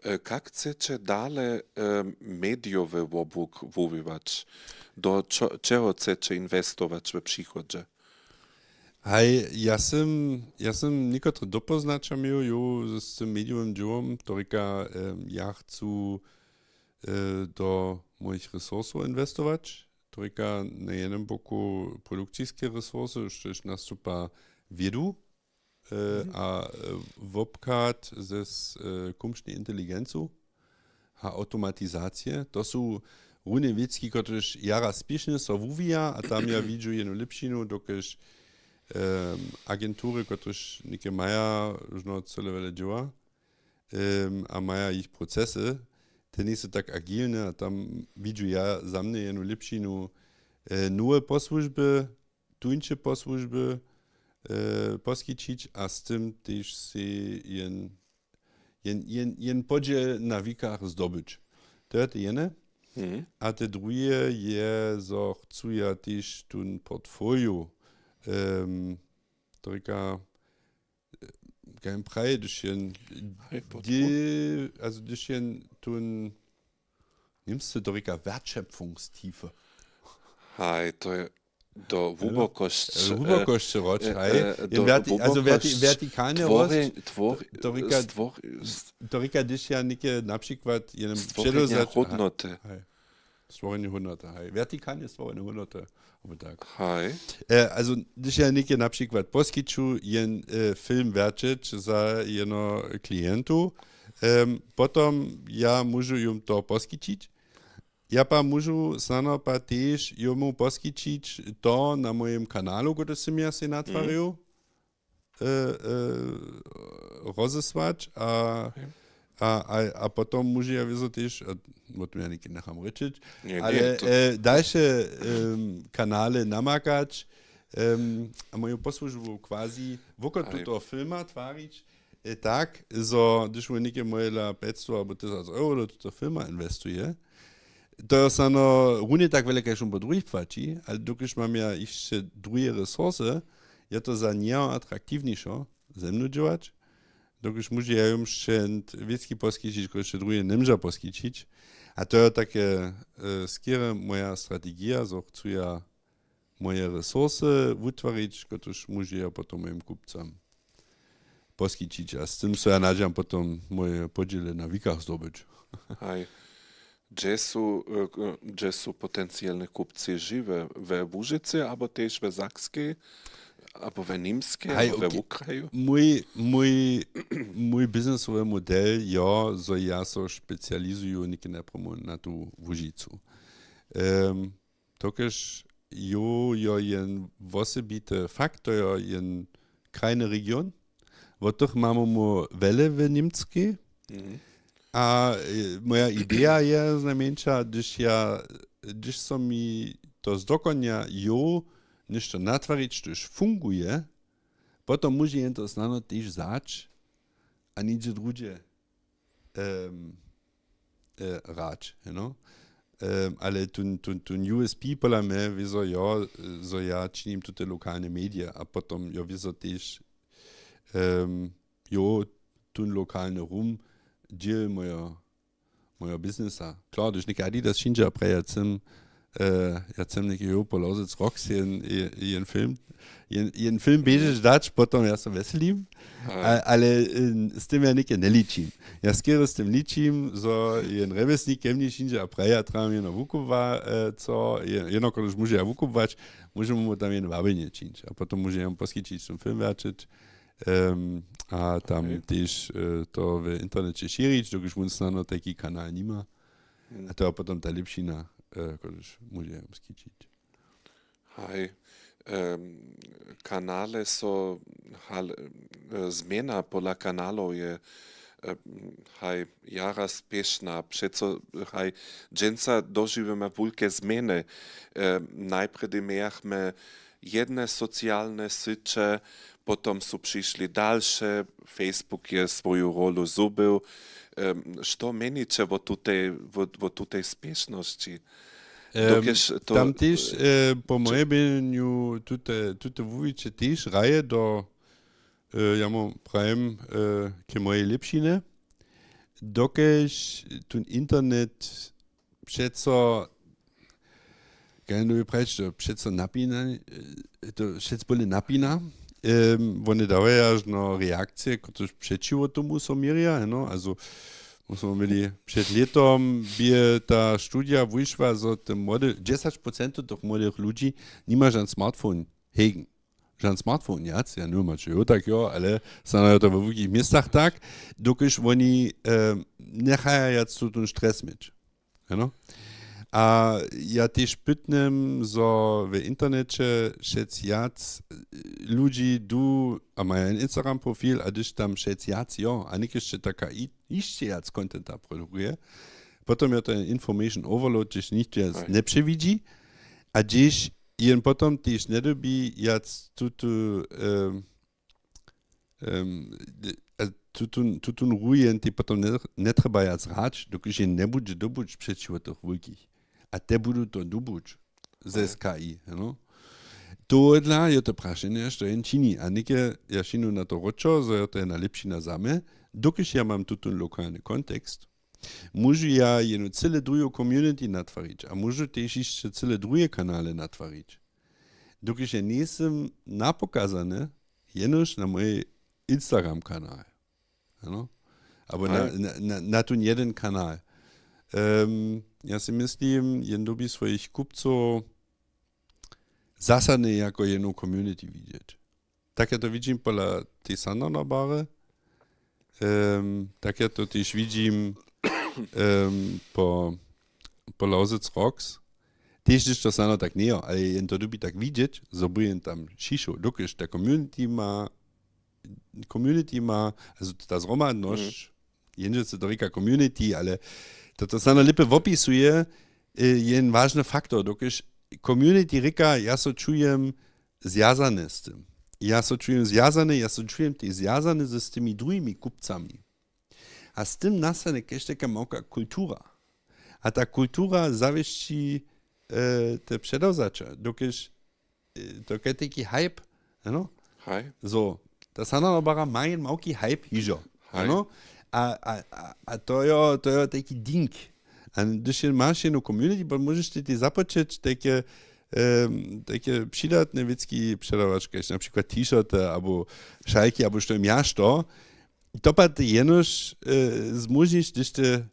E, kak chceće dale, e, medijowy wobłuk wuwiwać? Do čo-, čeho chceće inwestować w přichodźe? Haj, ja sym, ja sym někotre dopoznaća měł, jo, z tym medijowym dźěłom, to rěka, em, ja chcu, e, do mojich resursow inwestować, to rěka na jednym boku produkciske resursy, štož nastupa wědu, e, Mhm. A, e, wobchad ze s-, e, kumšnej inteligencu a automatizacije. To su runje wěcki, kotrež jara spěšnje so wuwija a tam ja widźu jednu lěpšinu, dokelž, em, agentury, kotrež něke maja, žno cyle wjele dźěła, em, a maja jich procesy, te njejsu tak agilne a tam widźu ja za mnje jednu lěpšinu, e, nowe posłužby, tuńše posłužby, e, poskićić a z tym tež sej jen, jen, jen, jen podźěl na wikach zdobyć. To je to jene. Mhm. A te druhe je, zo chcu ja tež tón portfolio, em, to rěka, e, kaž jen praje, hdyž jen Haj, portfolio. Dě-, also hdyž jen tón, Němsce to rěka Wertschöpfungstiefe. Haj, to je do hłubokosć, e, hłubokosć roč, e, haj. E, jen do verti-, also verti-, hłubokosć vertikalny tworje-, rost, twor-, to, to rěka, stwor-, s-, to rěka, hdyž ja něke na přikład jenem stworjenja předewzać-, aha, hodnoty. Haj. Stworjenje hodnoty, haj. Vertikalnje stworjene hodnoty, abo tak. Haj. E, also, hdyž ja něke na přikład poskiću, jen, e, film werćeć za jeno klientu, em, potom ja móžu jom to poskićić, ja pa móžu snano pa tež jomu poskićić to na mojim kanalu, kotryž sym ja sej natwarił, e, e, rozesłać a, a, a, a potom móžu ja wězo tež, a wo tym ja něki njecham rěčeć, ale, e, dalše, em, kanale namakać, em, a moju posłužbu quasi wokół tutoho filma twarić, e, tak, zo, hdyž mój něke mójla pjećsto abo tysac euro do tutoho filma inwestuje, to je snano runje tak wjele, kaž wón po druhich płaći, ale dokelž mam ja hišće druhe resursy, je to za njeho atraktiwnišo ze mnu dźěłać, dokelž móže ja jom hišće wěcki poskićić, kotrež hišće druhe njemóža poskićić. A to je take, e, skerje moja strategija, zo chcu ja moje resursy wutwarić, kotrež móžu ja potom mojim kupcam poskićić. A z tym so ja nadźijam potom moje podźěle na wikach zdobyć. Haj. Hdźe su, e, k-, hdźe su potencielne kupcy žiwe? We Łužycy abo tež we Sakskej? Abo we Němskej? Haj, abo we, okay, Wukraju? Mój, mój, mój biznesowy model jo, zo ja so specializuju něke najprjemu na tu Łužicu. Em, Dokelž jo, jo jen wosebity fakt, to jo jen krajny region. Wot tych mamy mu wjele w Němskej. Mhm. A, e, moja ideja je znajmjeńša, hdyž ja, hdyž so mi to zdokonja, jo, něšto natwarić, štož funguje, potom móže jen to snano tež wzać a něhdźe druhdźe, em, e, hrać, no. Em, ale tón, tón, tón U S P pola mje wězo jo, zo ja činim tute lokalne medije a potom jo wězo tež, em, jo, tón lokalny rum dźěl mojeho mojeho businessa. Klar, hdyž něke Adidas přińdźe a praji, ja chcem, eh, ja chcem něke jo po Lausitz Rocks jen, jen, jen film, jen, jen film běžeć dać, potom ja so wjeselim, a, ale eh, z tym ja něke neličim. Ja skerje z tym ličim, zo jen rewjesnik ke mni přińdźe a praji, ja trjebam jeno wukubła, eh, co, je- jeno kož móže ja wukubłać, móžemy mu tam jen wabjenje čińć a potom móže jam poskićić ten film wjaćeć. Em, a tam tež eh, to w interneće šěrić, dokelž wón snano tajki kanal nima. A to je potom ta lěpšina, eh, kož móže jam skićić. Haj, em, kanale so hal, eh, změna pola kanalow je, em, haj, jara spěšna. Přeco, haj, dźensa dožiwjemy wulke změny. Em, najprjedy mějachmy jedne socialne syće, potom su přišli dalše, Facebook je swoju rolu zhubił. Em, što měniće wo tutej, wo, wo tutej spěšnosći? Em, Dokelž to, tam tež, eh, po mojej běnju tute, tute wuwiće tež hraje do, eh, ja mu prajim, eh, k mojej lěpšinje, dokelž tón internet přeco, kaj je prajeć, to přeco napina, eh, to přec bóle napina. Em, wone dawaja žno reakcije, kotrež přećiwo tomu so měrja, no, also, my smo měli před lětom, bě ta studija wyšła, zo te młode, dźesać procentow tych młodych ludźi nima žan smartphone hegen. Žan smartphone wjac, ja njewěm, hač jo, tak jo, ale snano je to we wulkich městach tak, dokelž woni eh, njechaja wjac tu ten stres měć. Ano. A ja tež pytnym, zo w interneće přec wjac eh, ludźi du a maja jen Instagram profil, a hdyž tam přec wjac jo, a někešće taka i- hišće wjac contenta produkuje, potom je to jen information overload, hdźež nichtó wjac Haj. Njepřewidźi, a hdźež jen potom tež njedobi wjac tutu, em, em, a tutun, tutun rujen tej potom ne- njetrjeba wjac hrać, dokelž jen njebudźe dobuć přećiwo tych wulkich. A te budu to dobuć ze Haj. Z K I, no. Tohodla je to prašenje, što jen čini. A něke ja šinu na to ročo, zo je to jedna lěpšina za mnje, dokelž ja mam tutun lokalny kontekst, móžu ja jenu cyle druhu community natwarić a móžu tež hišće cyle druhe kanale natwarić. Dokelž ja njejsym napokazany jenož na mój Instagram kanal. Ano? Abo na, Haj. Na, na, na tón jeden kanal. Em, ja sej myslim, jen dyrbi swojich kupcow zasadnje jako jednu community widźeć. Tak ja to widźim pola tej Sandernobary. Em, tak ja to tež widźim em, po, po Lausitz Rocks. Tež hdyž to snano tak njejo, ale jen to dyrbi tak widźeć, zo bu jen tam šišoł. Dokelž ta community ma, community ma, also ta zhromadnosć, jenže se to rěka community, ale to, to snano lěpje wopisuje, eh, jen wažny faktor, dokelž community rěka, ja so čujem zwjazany z tym. Ja so čujem zwjazany, ja so čujem tež zwjazany z, z tymi druhimi kupcami. A z tym nastanje kaž taka małka kultura. A ta kultura zawěsći eh, te předewzaća, dokelž eh, to je taki hype, ano? Haj. So, ta Sandernobara ma jen małki hype hižo. Haj. Ano? A, a, a, a to jo, to jo taki ding. A hdyž jen maš jednu community, bo móžeš ty, ty započeć take, em, take přidatne wěcki předawać, kaž na přikład t-shirty, abo šalki, abo što jim ja što. To pak jenož eh, zmóžniš, hdyž ty,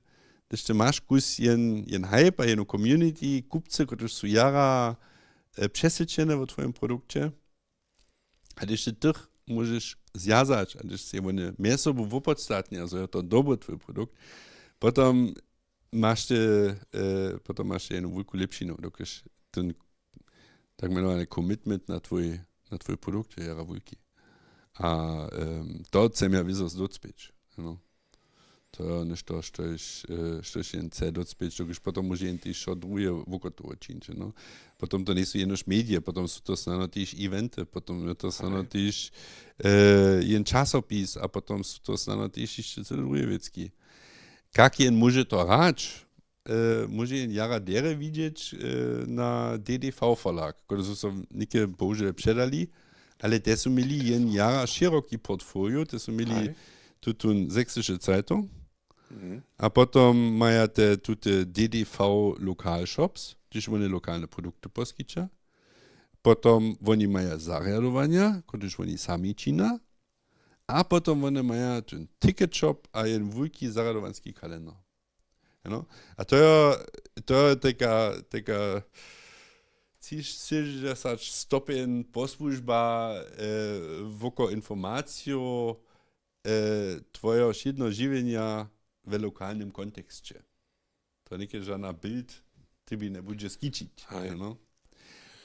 hdyž ty maš kus jen, jen hype a jednu community, kupcy, kotryž su jara eh, přeswědčene wo twojim produkće. A hdyž ty tych móžeš zwjazać, a hdyž sej wone mjez sobu wopodstatnja, zo je to dobry twój produkt, potom maš ty, eh, potom maš ty jednu wulku lěpšinu, dokelž ten tak mjenowany commitment na twój, na twój produkt je jara wulki. A em, to chcem ja wězo zdócpěć. No. To je něšto, štož, eh, štož jen chce dócpěć, dokelž potom móže jen tež wšo druhe wokotowo čińć. No. Potom to njejsu jenož medije, potom su to snano tež eventy, potom je to snano Haj. Tež eh, jen časopis a potom su to snano tež hišće cyle druhe wěcki. Kak jen móže to hrać, eh, móže jen jara derje widźeć eh, na D D V Verlag, kotryž su so něke bohužel předali, ale te su měli jen jara šěroki portfolio, te su měli Haj. tutón Sächsische Zeitung. Mhm. A potom maja te tute D D V Lokalshops, hdyž wone lokalne produkty poskića. Potom woni maja zarjadowanja, kotryž woni sami čina. A potom wone maja ten ticket shop a jeden wulki zarjadowanski kalendar. No? A to je, to je taka, taka třiašěsćdźesat stopeń posłužba, e, woko informacijow, e, twojeho wšědneho žiwjenja w lokalnym konteksće. To něke žana Bild tebi njebudźe skićić. Haj. No?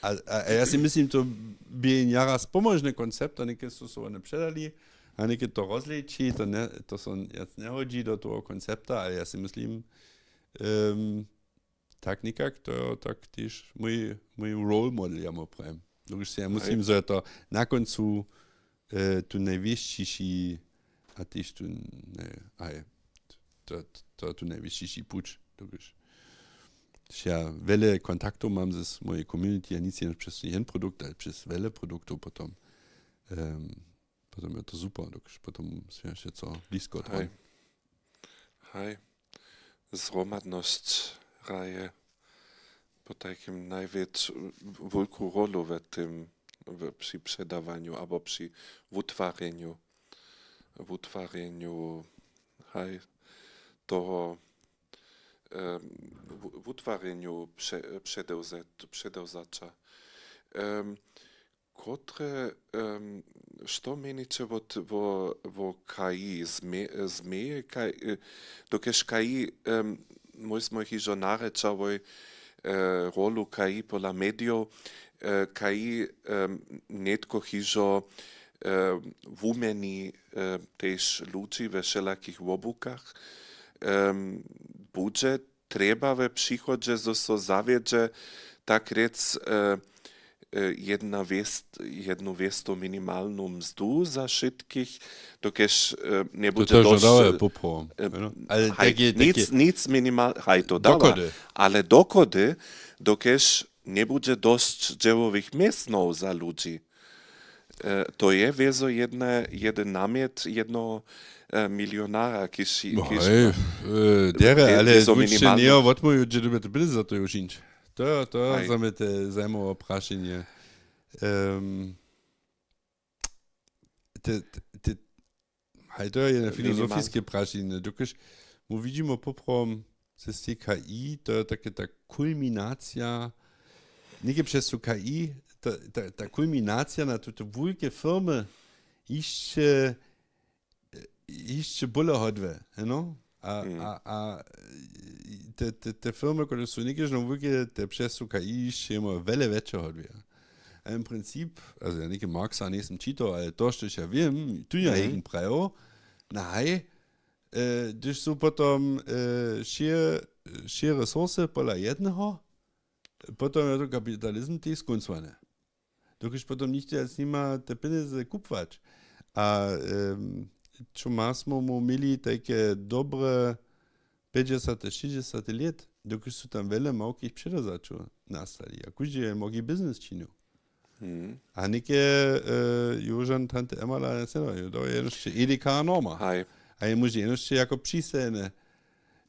A, a, a ja si myslim, to bě jara spomožny koncept, a něke su so wone předali, a něke to rozleči, to, nje, to so wjac njehodźi do toho koncepta, ale ja si myslim, em, tak někak, to je tak tež mój, mój role model, ja mu prajem. Dokelž se ja myslim, zo je to na koncu, e, tu najwěsćiši a tež tu, ne, aj, to, to, to tu najwěsćiši puć. Dokelž ja wjele kontaktow mam z mojej community a nic jenož přez jen produkt, ale přez wjele produktow potom, em, potom je to super, dokelž potom směje wšetco blisko. Haj. Haj. Zhromadnosć hraje potajkim najwětš-, wulku rolu w tym, w, při předawanju abo při wutwarjenju, wutwarjenju, haj, toho, em, wu-, wutwarjenju prze-, předewzet-, předewzaća. Em, Kotre, em, što měniće wo, wo, wo K I? Změ-, změje K I, e, dokelž K I, em, mój smy hižo narěčałoj, e, rolu K I pola medijow, e, K I, em, nětko hižo, e, wuměni, e, tež ludźi we wšelakich wobłukach, em, budźe trjeba we přichodźe, zo so zawjedźe, tak rjec, e, e, jedna wěst-, jednu wěstow minimalnu mzdu za wšitkich, dokelž, e, njebudźe dosć, e, poprawom, e, jo, no. Ale haj, tak je, tak nic, je. Nic minimal-, haj, to dawa, dokody? Ale dokody, dokelž njebudźe dosć dźěłowych městnow za ludźi. E, to je wězo jedne, jeden namjet jednoho, e, milionara, kiž, no, kiž hej, ma, e, derje, wě-, ale wězo wótče minimalny. Njejo wotmołwił, hdźe dyrbjete byli za to jo učińć. To je, to je za mnje te zajimawe prašenje. Em, te, te, te, haj, to je jedno filozofiske prašenje. Dokelž my widźimy poprawom, z tej K I, to je take ta kulminacija, něke přez tu K I, ta, ta, ta kulminacija na tute wulke firmy hišće, hišće bóle hodwe, no? A, a, a te, te, te firmy, kotrež su něke žno wulke, te přez tu K I hišće jemu wjele wjetše hodwje. A w princip, also ja něke Marxa njejsym čitał, ale to, štož ja wěm, tu ja jedyn prajił, na haj, e, hdyž su potom, e, wšě, wšě resursy pola jedneho, potom je to kapitalizm tež skóncowane. Dokelž potom nichtó wjac nima te pjenjezy kupłać. A, em, čo ma smy mu měli tajke dobre pjećdźesate, šěsćdźesate lět, dokelž su tam wjele małkich předewzaćow nastali. A kóždy je małki biznis činił. Mhm. A něke, e, Jožan, tante Emala, ja se, no, to je jenož Edeka a Norma. Haj. A je móže jenož jako přistajene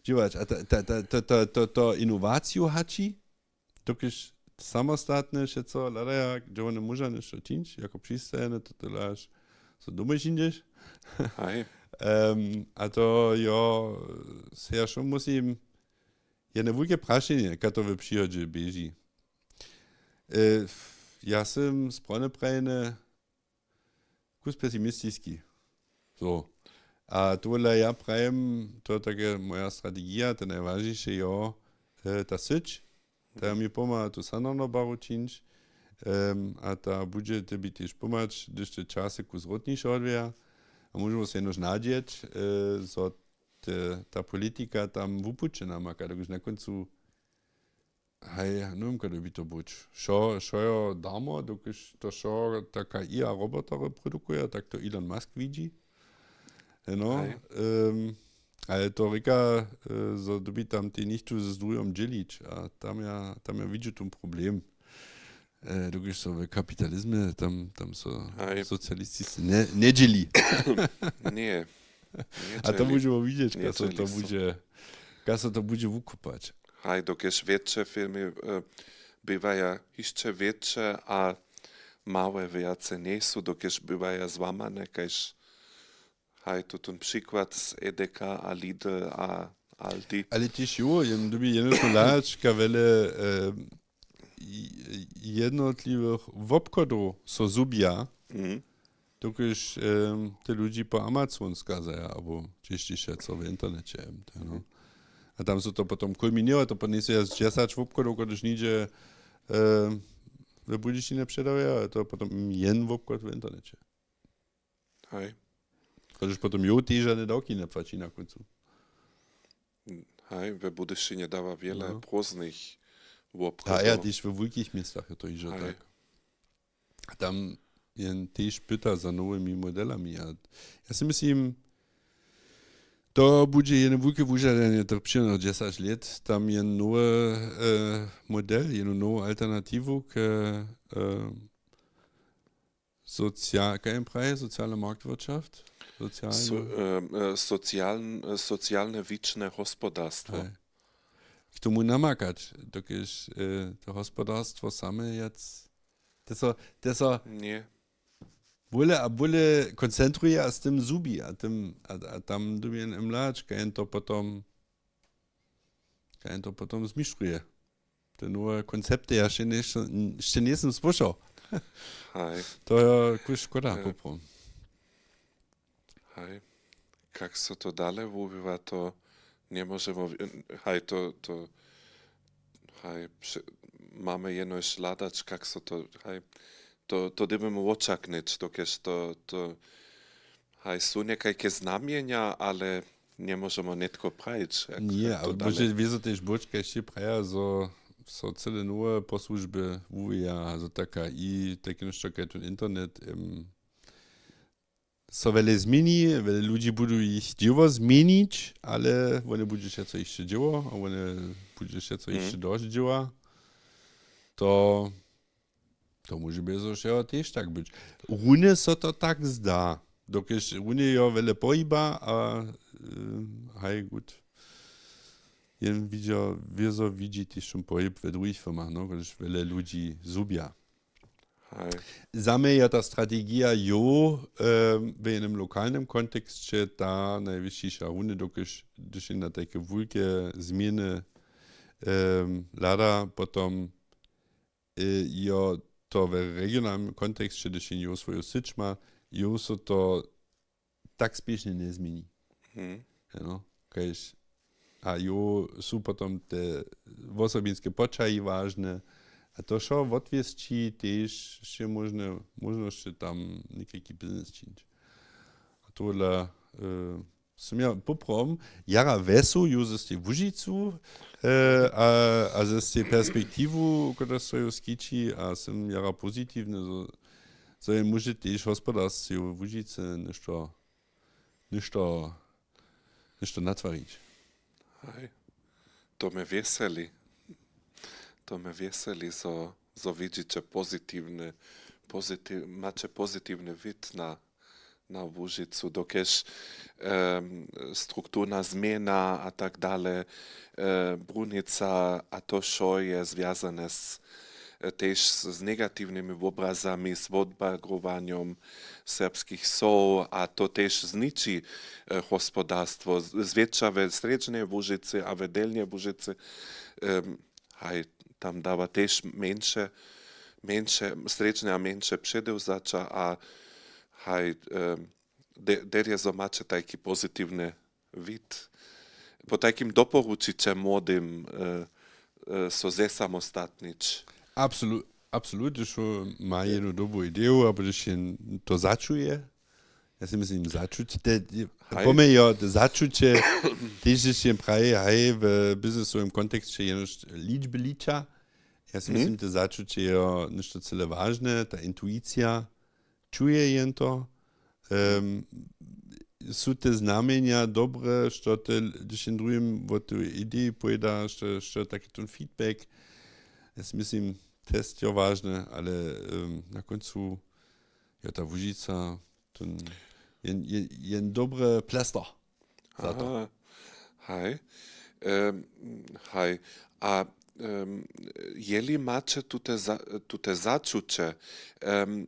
dźěłać. A ta, ta, ta, ta, ta, to, to inowaciju hači, dokelž samostatne wšetco hladaja, hdźe wone móža něšto čińć, jako přistajene, to ty hladaš, so domoj přińdźeš. Haj. Em, a to jo, se ja wšo muslim, jedne wulke prašenje, kaž to w přirodźe běži. E, ja sym sprawne prajene, kus pesimistiski. So. A tohodla ja prajim, to je take moja strategija, to najwažniše jo, e, ta syć, ta mi pomha tu sanarnu baru čińć, em, a ta budźe tebi tež pomhać, hdyž te časy kus rotniše hodwěja. A móžemy so jenož nadźeć, e, zo te, ta politika tam wupućena maka, dokelž na kóncu haj, ja, nowěmka, kdo by to buć. Wšo, wšo jo darmo, dokelž to wšo ta K I a roboterjo produkuja, tak to Elon Musk widźi. No, haj. Em, ale to rěka, e, zo dyrbi tam tež něchtó z druhim dźělić. A tam ja, tam ja widźu ten problem. E, dokelž so w kapitalizmje tam, tam so socialistisce nje-, njedźěli. Ně. A to budźemo widźeć, kaž so to budźe, kaž so to budźe wukupać. Haj, dokelž wjetše firmy e, bywaja hišće wjetše a małe wjace njejsu, dokelž bywaja złamane, kaž haj, tutón přikład z Edeka a Lidl a Aldi. Ale tež jo, jen dyrbi jednotnu hladać, kaž wjele e, jednotliwych wobchodow so zhubja, dokelž e, te ludźi po Amazon skazaja abo hdźež tež wjaco w interneće. A tam so to potom kulminěwa, to potom njejsu ja dźesać wobchodow, kotryž nihdźe e, w Budyšinje předawaja, a to potom jen wobchod w interneće. Haj. Kotryž potom jo tež žane dawki njepłaći na kóncu. Haj, we Budyšinje dawa wjele prózdnych wobchodow. A ja tež we wulkich městach je to hižo tak. A tam jen tež pyta za nowymi modelami. A ja sej myslim, to budźe jedne wulke wužadanje tych přichodnych dźesać lět, tam jen nowy e, model, jednu nowu alternatiwu k e, Socia kaj jim praje, socialna marktwirtschaft? Socialne, so, e, e, socialn, e, socialne wične hospodarstwo. Haj. K tomu namakać, dokelž e, to hospodarstwo same jac te so, te so nie, bóle a bóle koncentruje a z tym zhubi a, tym, a, a tam dyrbi jen mladź, kaj jen to potom kaj jen to potom zmištruje. Te nowe koncepty ja še, še njejsym słyšał. Haj. To je kuž škoda poprawom. Haj. Kak so to dale wuwiwa, to njemóžemo haj to, to haj, mamy jenož hladać, kak so to haj, to, to dyrbimy wočaknyć, dokelž to, to haj, su někajke znamjenja, ale njemóžemo nětko prajić. Nie, ale móže wězo tež być, kaž sće praja, zo so cyle nowe posłužby wuwija, zo taka i tak něšto kaj ten internet em, so wjele změni, wjele ludźi budu jich dźěło změnić, ale wone budźe wšetco hišće dźěło a wone budźe wšetco hišće doždźěła. To To móže bězo wšeho tež tak być. Runje so to tak zda. Dokelž runje jo wjele pohiba a e, haj gut. Jen widźo wězo widźi tež wšón pohyb we druhich firmach, no, kotryž wjele ludźi zhubja. Za mnje je ta strategija jo e, w jenym lokalnym konteksće ta najwěsćiša runje, dokelž hdyž je na tajke wulke změny e, hlada, potom e, jo to w regionalnym konteksće, hdyž jen jo swoju syć ma, jo so to tak spěšnje njezměni. Ano, kaž, a jo su potom te wosobinske poćahi wažne. A to wšo wotwěsći tež wšě móžne móžnosće tam někajki biznis čińć. A tohodla e, Sym ja poprawom jara wjesu ju z tej Łužicu e, a, a z tej perspektiwu, kotrež so ju skići, a sym jara pozitiwny, zo, zo je móže tež hospodarsce w Łužicy něšto, něšto, něšto natwarić. Haj. To mje wjeseli. To mje wjeseli, zo, zo widźiće pozitiwny, pozitiw, maće pozitiwny wid na na Łužicu, dokelž em, strukturna změna a tak dale, e, brunica a to wšo je zwjazane z, e, tež z, z negatiwnymi wobrazami, z wotbagrowanjom serbskich wsow a to tež zniči e, hospodarstwo, z-, zwětša we Srjedźnej Łužicy a we Delnjej Łužicy. Em, haj, tam dawa tež mjeńše, mjeńše, srjedźne a mjeńše předewzaća a haj, em, de-, derje zo maće tajki pozitiwny wid. Po tajkim doporučiće młodym e, e, so zesamostatnić. Absolut, absolut, hdyž ma jednu dobru ideju, abo hdyž jen to začuje, ja sej myslim, začuć, te, po mje jo, to začuće, tež hdyž jen praji, haj, w biznisowym konteksće jenož ličby liča. Ja sej myslim, to začuće je jo něšto cyle wažne, ta intuicija, čuje jen to. Em, su te znamjenja dobre, što te, hdyž jen druhim wot tej ideji powěda, što, što je taki ten feedback. Ja sej myslim, test jo wažne, ale em, na kóncu jo ta Łužica, ten jen, jen, jen dobry plester za to. Aha. Haj. Em, haj. A em, jeli maće tute, za, tute začuće, em,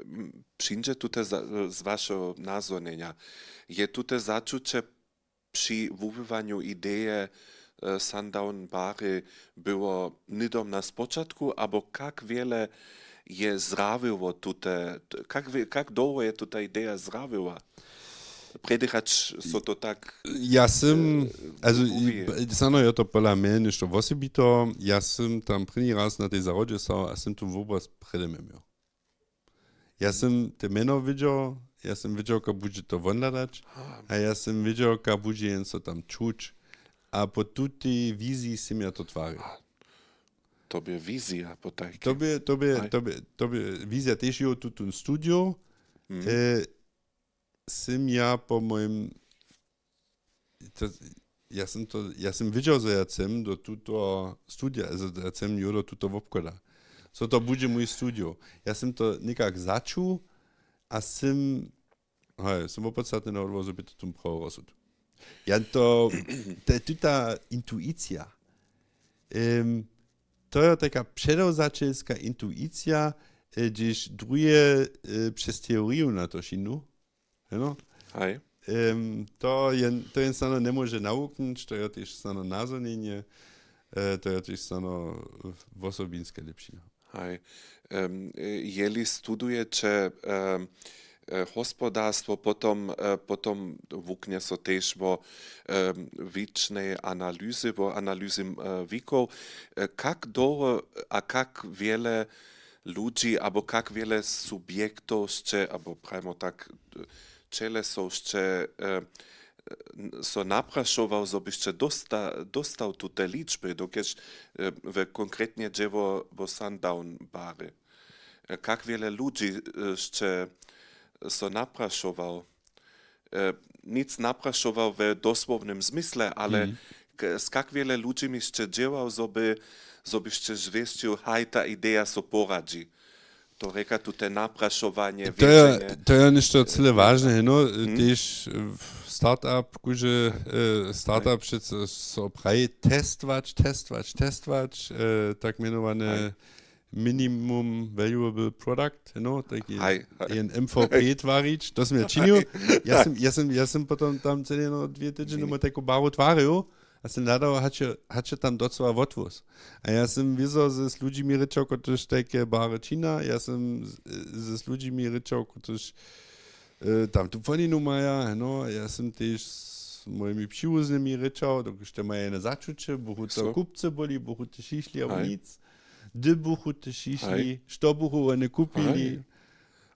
m, přińdźe tute za, z vašeho nazhonjenja, je tute začuće při wuwiwanju ideje e, Sundown Bary było hnydom na spočatku, abo kak wjele je zrawiło tute, t- kak, wje- kak dołho je tuta ideja zrawiła? Prjedy hač so to tak Ja sym, e, also, mówi. I- b- Sano je to pola mje něšto wosebito. Ja sym tam prěni raz na tej zahrodźe stał a sym tu wobraz přede mje měł. Ja sym te mjeno wědźał, ja sym wědźał, kak budźe to wonhladać, a ja sym wědźał, kak budźe jen so tam čuć. A po tutej wiziji sym ja to twarił. To bě wizija potajke. To bě, to bě, Aj. to bě, to bě wizija tež jěł tutón studio. Mhm. E, sym ja po mojim to, ja sym to, ja sym wědźał, zo ja chcem do tuto studija, zo ja chcem jo do tuto wobchoda. Zo to budźe mój studio. Ja sym to někak začuł a sym, haj, sym wopodstatnje nahodłował, zo by to tomu prawo rozsud. Ja to, to je tuta intuicija. Em, to je taka předewzaćelska intuicija, e, hdźež druhe e, přez teoriju na to šinu. Heno? Haj. Em, to jen, to jen snano njemóže nawuknyć, to je tež snano nazhonjenje, e, to je tež snano wosobinska lěpšina. Haj. Em, e, jeli studujeće em, e, hospodarstwo, potom, e, potom wuknje so tež wo em, wěčnej analyzy, wo analyzy e, wikow. E, kak dołho a kak wjele ludźi abo kak wjele subjektow sće, abo prajmo tak, ćelesow sće e, n- so naprašował, zo byšće dosta, dostał tute ličby, dokelž e, we konkretnje dźe wo, wo Sundown Bary. E, kak wjele ludźi e, sće so naprašował? E, nic naprašował we dosłownym zmysle, ale k- z kak wjele ludźimi sće dźěłał, zo by, zo byšće zwěsćił, haj, ta ideja so poradźi. To rěka tu te naprašowanje, to je, wědźenje. To je něšto cyle wažne, no, tež e, startup, kuže e, startup přece so praji testować, testować, testować, e, tak mjenowane minimum valuable product, no, taki Haj, haj. Jen M V P twarić, to sym ja činił. Ja sym, ja sym, ja sym potom tam cyle no dwě tydźenje mu taku baru twarił a sym hladał, hač je, hač je tam docyła wotwóz. A ja sym wězo z, z ludźimi rěčał, kotryž tajke bary čina, ja sym z, z, z ludźimi rěčał, kotryž e, tam tu płoninu maja, no, ja sym tež z mojimi přiwuznymi rěčał, dokelž te maja jene začuće, buchu to kupcy byli, buchu te šišli, abo Haj. Nic. Hdy buchu te šišli, Haj. Što buchu wone kupili, Haj.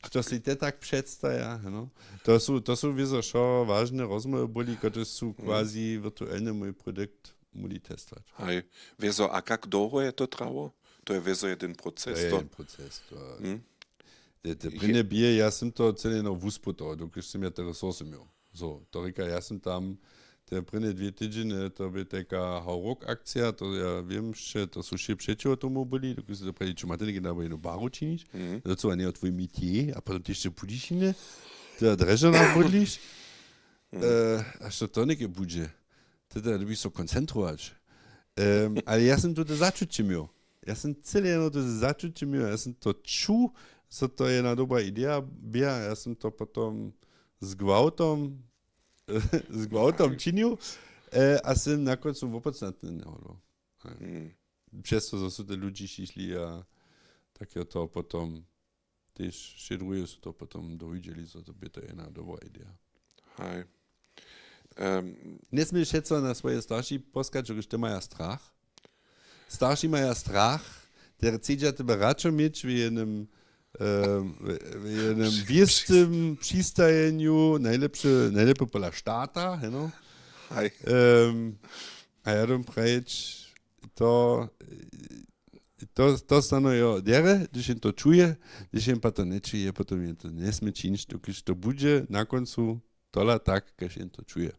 Što sej te tak předstaja, no. To su, to su wězo wšo wažne rozmołwy byli, kotrež su quasi virtuelny mój produkt móhli testować. Haj, wězo, a kak dołho je to trało? To je wězo jeden proces, To je to? Jeden proces, to Hm? Te, te prěnje bě, ja sym to cyle no wusputował, dokelž sym ja te resursy měł. So, to rěka, ja sym tam te prěnje dwě tydźenje, to bě taka hauruck akcija, to ja wěm, wše, to su wšě přećiwo tomu byli, dokelž su to praji, če mate někaj na jednu baru činić, Mhm. Docyła njeje twój métier, a potom ty hišće budiš jine, ty na Drježdźanach bydliš, Mhm. e, a što to někaj budźe? Teda, da bi so koncentrować. Em, ale ja sym to začuće měł. Ja sym cyle jedno to začuće měł, ja sym to čuł, zo to je jedna dobra ideja, bě, ja sym to potom z gwałtom, z gwałtom činił, e, a sym na kóncu wopodstatnje njehodłał. Haj. Hmm. Přez to, zo su te ludźi šišli a tak je to potom tež wšě druhe su to potom dowidźeli, zo to bě to jedna dobra ideja. Haj. Em, Njesměš wšetco na swoje starši poskać, dokelž te maja strach. Starši maja strach, te chcedźa tebe radšo měć w jednym, em, w, w jednym wěstym přistajenju, najlěpše, najlěpje pola štata, heno. Haj. Em, a ja dom prajić, to, to, to stano jeho derje, hdyž jen to čuje, hdyž jen pak to nječuje, potom jen to njesmě činić, dokelž to budźe na kóncu tola tak, kaž jen to čuje.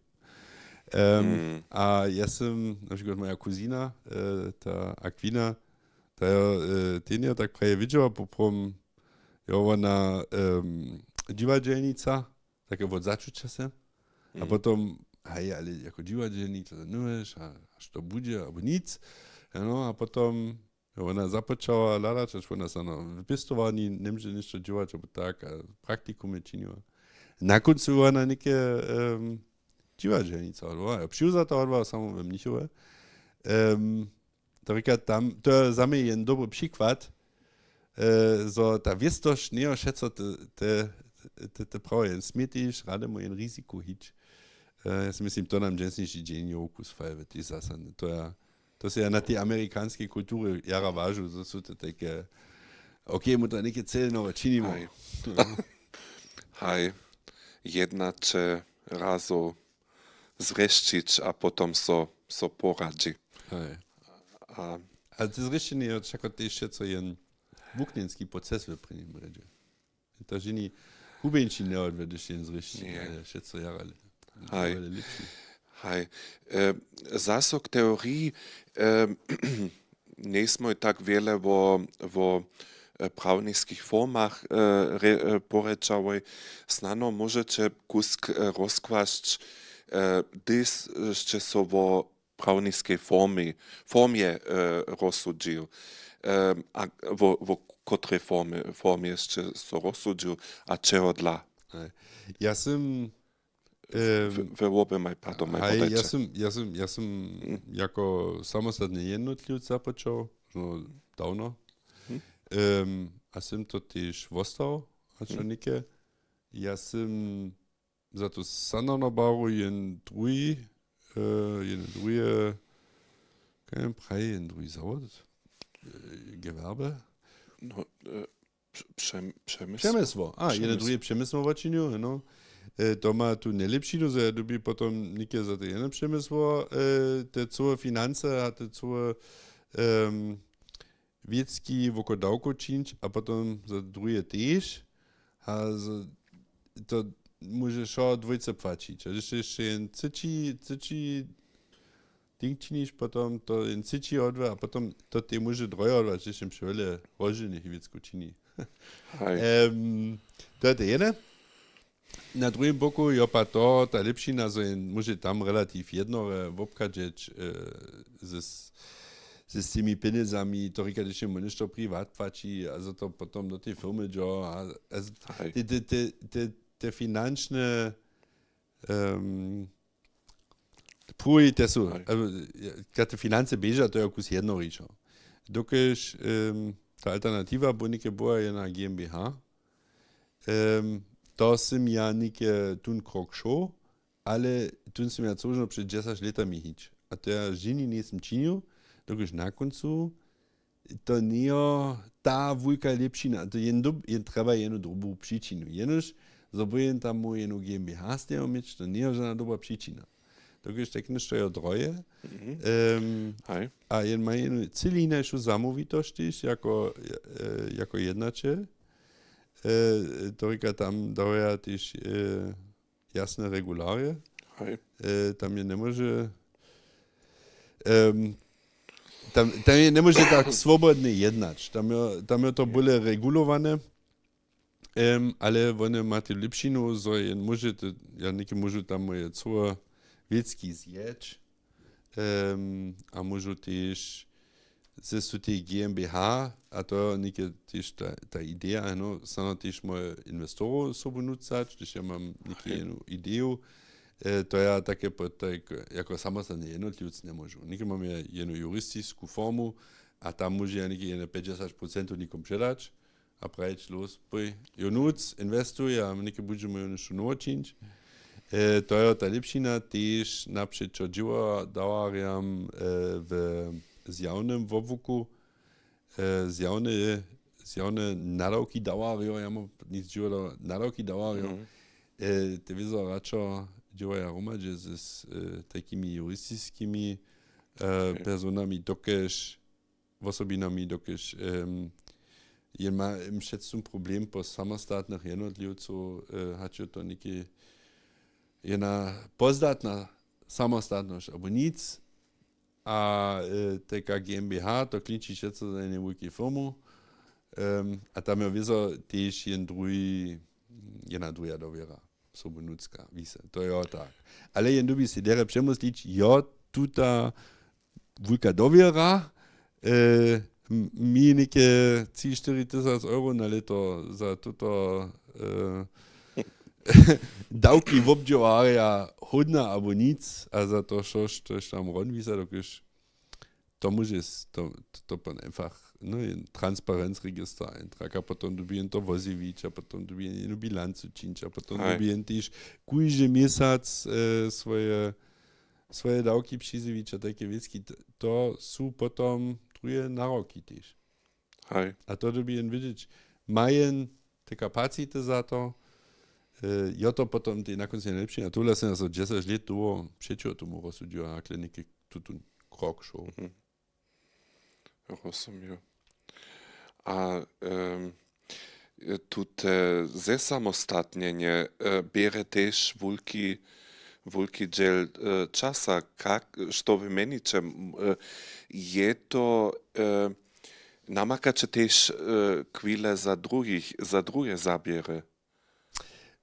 Em, Mm. A ja sym, na přikład moja kuzina, e, ta Aquina, ta jo, e, ten jo tak praje widźała, poprawom jo wona em, dźiwadźelnica, Take wot začuća se. A potom, haj, ale jako dźiwadźelnik to zanuješ a, a što budźe abo nic. No a potom wona započała hladać, až wona snano w pěstowarni njemóže něšto dźěłać abo tak, a praktikumje činiła. Na kóncu wona něke um, dźiwadźelnica odbyła, přiwzata odbyła samo w Mnichowje. Um, to rěka tam, to je za mnje jen dobry přikład, e, zo ta wěstosć njejo wšetco te, te, te, te prawo jen smětiš, rady mu jen riziku hić. E, ja si mislim, to nam dźensniši dźeń je okus fajwy, tež zasadne. To ja, to se ja na tej amerikanskej kulturje jara wažu, to su to take, ok, mu to něke celnowe činimo. Haj. Haj, jednaće razow zrěšćić a potom so, so poradźi. Haj. A ale to zrěšćenje je wšako tež wšetco jen wuknjenski proces w prěnim rjedźe. To ženi hubjeńši njewodwje, hdyž jen zrěšći, ale wšetco jara le-, haj, jara le lěpši. Haj. E, zaso k teoriji, e, njejsmoj tak wjele wo, wo e, prawniskich formach e, re, e, porječałoj. Snano móžeće kusk e, rozkłasć, e, hdyž sće so wo prawniskej formi, formje e, rozsudźił, e, a wo, wo kotrej formje, formje sće so rozsudźił a čehodla? Haj. Ja sym, e, we, we woběmaj, pardon, maj haj, ja wodajće. Sym, ja sym, ja sym jako samostatny jednotliwc započał, no, dawno. Em, a sym to tež wostał, a čo něke. Ja sym za to sanano baru jen druhi, e, jen druhe, kaj jen praji, jen druhi zawod, e, Gewerbe? No, e, prze-, prze-, přemysł. Přemysło. A, jen druhe přemysło wačinju, no. E, to ma tu njelěpšinu, zo ja dubi potom něke za to jedne přemysło, e, te cołe finance a te cołe, em, wěcki woko dawkow čińć a potom za druhe tež. A z-, to móže wšo dwójce płaćić. A hdyž je hišće jen třeći, třeći ding činiš, potom to jen třeći odwa a potom to tej móže droje odwa, hdyž jen přewjele rozdźělnych wěckow čini. Haj. Em, to je to jedne. Na druhim boku jo pa to, ta lěpšina, zo jen móže tam relativ jednore wobchadźeć, e, z, z, z tymi pjenjezami, to rěka, hdyž jemu něšto priwat płaći a zo to potom do tej firmy dźo a, a z-, haj, te, te, te, te, te finančne, em, pruhi, te su, haj, e, ka te finance běža, to je kus jednorišo. Dokelž, em, ta alternatiwa bu něke była jedna GmbH, em, to sym ja něke tón krok šoł, ale tón sym ja cožno před dźesać lětami hić. A to ja ženi njejsym činił, dokelž na kóncu to njejo ta wulka lěpšina, to jen dob-, jen trjeba jednu dobru přičinu. Jenož, zo by jen tam móhł jednu GmbH z tego měć, to njejo žana dobra přičina. Dokelž tak něšto je droje. Mhm. Em, haj. A jen ma jednu cyle jinajšu zamołwitosć tež jako, e, jako jednaćel. E, to rěka, tam dawaja tež, e, jasne regularje. Haj. E, tam je njemóže, em, tam, tam je njemóže tak swobodnje jednać. Tam je, tam je to bóle regulowane. Em, ale wone ma tu lěpšinu, zo jen móže, to, ja něke móžu tam moje cołe wěcki zjeć, em, a móžu tež ze su tej GmbH, a to je něke tež ta, ta ideja, no, snano tež moje inwestorow sobu nucać, hdyž ja mam něke, hej, jednu ideju, e, to ja take po-, tak jako samostatny jednotliwc njemóžu. Něke mam ja jednu juristisku formu a tam móžu ja něke jedne pjećdźesać procentow někom předać a prajić, los, pój, jo, nutř, inwestuj a něke budźemy jo něšto nowe čińć. E, to je ta lěpšina, tež napřećo dźěłodawarjam, e, w, z jawnym wobłuku, e, zjawne, zjawne nadawki dawarjo, ja mam nic dźiwodała, nadawki dawarjo. Mhm. E, te wězo radšo dźěłaja hromadźe z, z, e, takimi juristiskimi, e, okej, personami, dokelž, wosobinami, dokelž, em, jen ma, em, přez tym problem po samostatnych jednotliwcow, e, hač je to něki jedna pozdatna samostatnosć abo nic, a, e, T K GmbH, to klinči wšetco za jednu wulku firmu. Em, a tam je wězo tež jen druhi, jedna druha dowěra. sobu nutřka wise. To jo, tak. Ale jen dubi si derje přemyslić, jo, tuta wulka dowěra, e, m- mi něke tři štyri tysac euro na lěto za tuto e, dawki wobdźěławarja hódna abo nic, a za to wšo, štož tam ron wisa, dokelž to móže s- to, to, to pon einfach, no, jen transparenzregister eintrag, a potom dubi jen to woziwić, a potom dubi jen jednu bilancu čińć, a potom Haj. Dubi jen tež kóždy měsac e, swoje, swoje dawki přiziwić a tajke wěcki. T- to su potom druhe naroki tež. Haj. A to dyrbi jen wědźeć, ma jen te kapacity za to, e, jo, to potom tej na kóncu njelepše. A tohle sym ja so dźesać lět dołho přećiwo tomu rozsudźił a nakle něke tutón krok šoł. Mhm. Rozumiju. A em, tute zesamostatnjenje e, běre tež wulki, wulki dźěl e, časa. Kak, što wy měniće? M, e, je to, e, namakaće tež e, chwile za druhich, za druhe zaběry?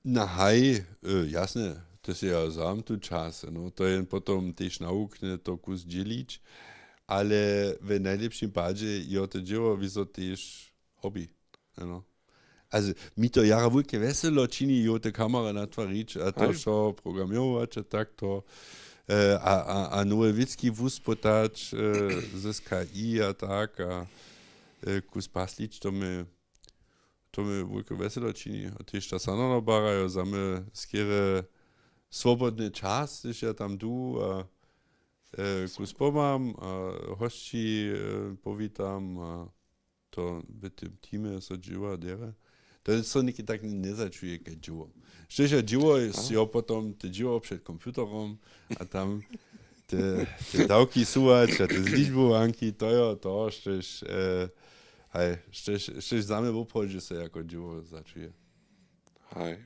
Na haj, e, jasne, to se ja zam tu čas, no, to je potom tež nawukne to kus dźělić, ale w najlěpšim padźe jo to dźěło wězo tež hobby. Ano. Also, mi to jara wulke wjeselo čini, jo, te kamera natwarić a to Haj. Wšo programěrować a tak to. E, a, a, a nowe wěcki wuspytać e, z K I a tak a e, kus paslić, to mi, to mi wulke wjeselo čini. A tež ta Sanano bara, jo, za mje skerje swobodny čas, hdyž ja tam du a e, kus pomam a hosći e, powitam a to w tym teamje so dźěła derje. To so něki tak njezačuje kaž dźěło. Štož je dźěło, jo, potom te dźěło před computerom a tam te, te dawki suwać a te zličbowanki, to jo to, štož, e, haj, štož, štož za mje woprawdźe so jako dźěło začuje. Haj.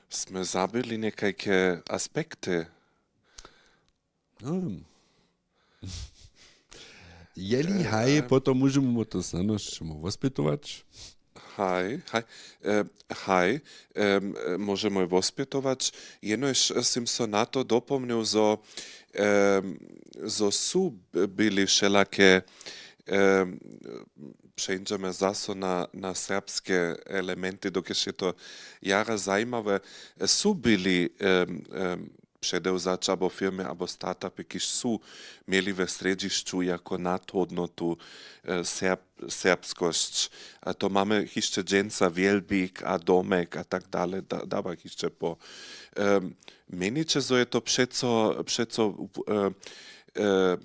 Smy zabyli někajke aspekty. Hmm. Jeli haj, potom móžemy mu to snano wšemu wospytować. Haj, haj, e, haj, e, móžemy wospytować. Jenož sym so na to dopomnył, zo, e, zo su b- byli wšelake, e, přeńdźemy zaso na, na serbske elementy, dokelž je to jara zajimawe, su byli e, e, předewzaća abo firmy abo startupy, kiž su měli we srjedźišću jako nadhódnotu e, serb, serbskosć. A to mamy hišće dźensa Wjelbik a Domek a tak dale, da, dawak hišće po. E, měniće, zo je to přeco, přeco e, e,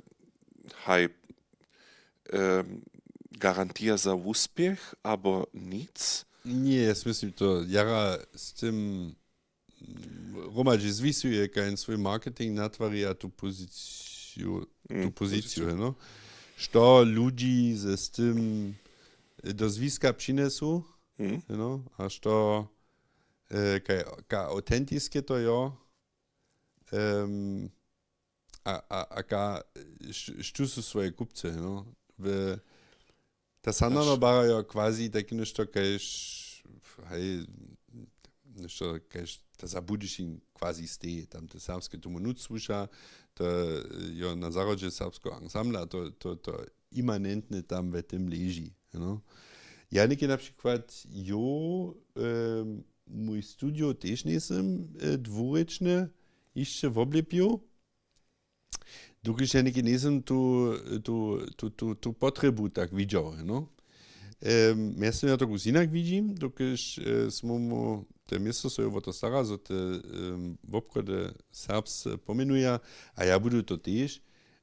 haj, e, garantija za wuspěch abo nic? Ně, ja si myslim, to jara z tym hromadźe zwisuje, kaž jen swój marketing natwari a tu poziciju, tu Mm, poziciju, poziciju. No. Što ludźi z, z tym e, do zwiska přinjesu, Mm. No, a što, e, kaj, kaj autentiske to jo, em, a, a, a kaj, š- štó su swoje kupcy, no. W, ta Sanano bara jo quasi tak něšto kaž, hej, něšto kaž ta za Budyšin quasi steji, tam te serbske tomu nutř słuša, to jo na zahrodźe serbskeho ansambla, to, to, to imanentne tam we tym leži, no. Ja něke na přikład jo, em, mój studio tež njejsym e, dwurěčny hišće woblěpił, dokelž ja něke njejsym tu, tu, tu, tu, tu potrjebu tak widźał, no. Em, mjeztym ja to kus hinak widźim, dokelž e, smy mu te město so jo wo to stara, zo te em, wobchody serbs e, pomjenuja, a ja budu to tež,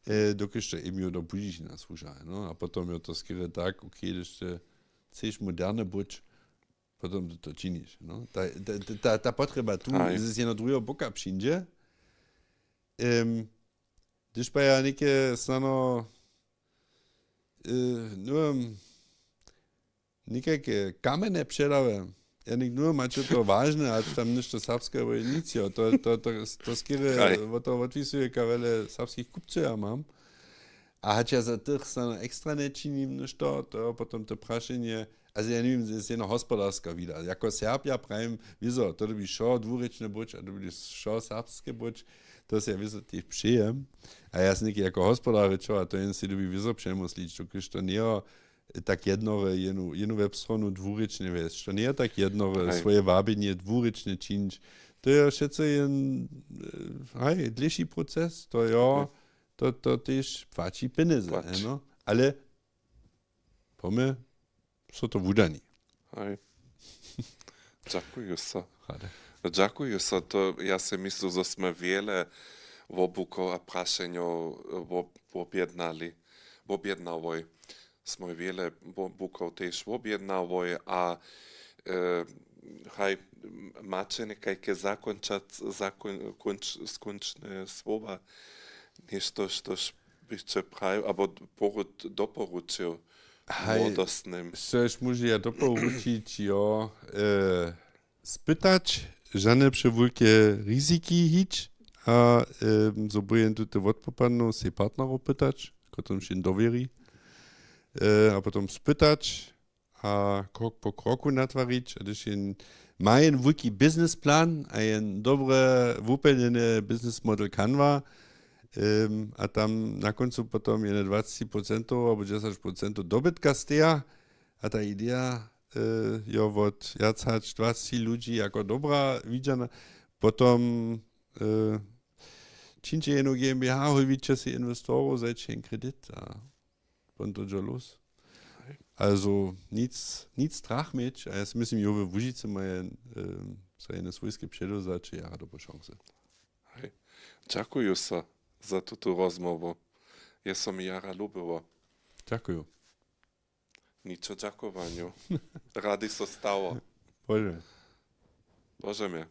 e, dokelž to eben jo do Budyšina słuša, no. A potom jo to skerje tak, okay, hdyž ty chceš moderne być, potom ty to činiš, no. Ta, ta, ta, ta, ta potrjeba tu Haj. Z jeno druheho boka přińdźe. Em, hdyž pa ja něke snano e, no, em, někajke kamjene předawe. Ja něk, no, maće to wažne, a tam něšto serbskeho nic jo. To, to, to, to skerje Haj. Wo to wotwisuje, kaž wjele serbskich kupcow ja mam. A hač ja za tych snano ekstra nječinim něšto, to jo potom to prašenje, Also ja njewěm, to je jedna hospodarska wida. Jako Serb ja prajim, wězo, to dyrbi wšo dwurěčne być a dyrbi wšo serbske być, to se ja wězo tež přeje. A ja sej něki jako hospodarjčo, a to jen sej dyrbi wězo přemyslić, dokelž to njejo tak jednore jenu, jenu webstronu dwurěčne wjesć. To njejo tak jednore Haj. Swoje wabjenje dwurěčne čińć. To je přeco jen, e, haj, dlěši proces, to jo, to, to tež płaći pjenjezy, Płać. Haj, no. Ale po mje so to wudani. Haj. Dźakuju so. Rady. Dźakuju so. To, ja sej myslu, zo smy wjele wobukow a prašenjow, e, wob-, wobjednali, wobjednałoj. Smoj wjele wobukow tež wobjednałoj a, e, haj, m-, maće někajke zakónčac-, zakón-, kónč-, skónčne słowa, něšto, štož byšće prajił, abo poru-, doporučił Haj, młodostnym. Štož móžu ja doporučić, jo, e, spytać, žane přewulke riziki hić a, e, zo bu jen tute wotpopadnu, sej partnerow pytać, kotrymuž jen dowěri. E, a potom spytać, a krok po kroku natwarić, a hdyž jen ma jen wulki business plan a jen dobre wupjelnjeny business model Canva, em, a tam na kóncu potom jene dwacet procentow abo dźesać procentow dobytka steja, a ta ideja, e, jo wot wjac hač dwacet ludźi jako dobra widźana, potom, e, čińće jenu GmbH, hójbiće sej inwestorow, zajće jen kredit a potom to dźe lós. Haj. Also nic, nic strach měć. A ja sej myslim, jo, we Łužicy maja, em, so jene swójske předewzaće jara dobre šansy. Haj. Dźakuju so za tutu rozmołwu. Je so mi jara lubiło. Dźakuju. Nic k dźakowanju. Rady so stało. Bože. Bože mje.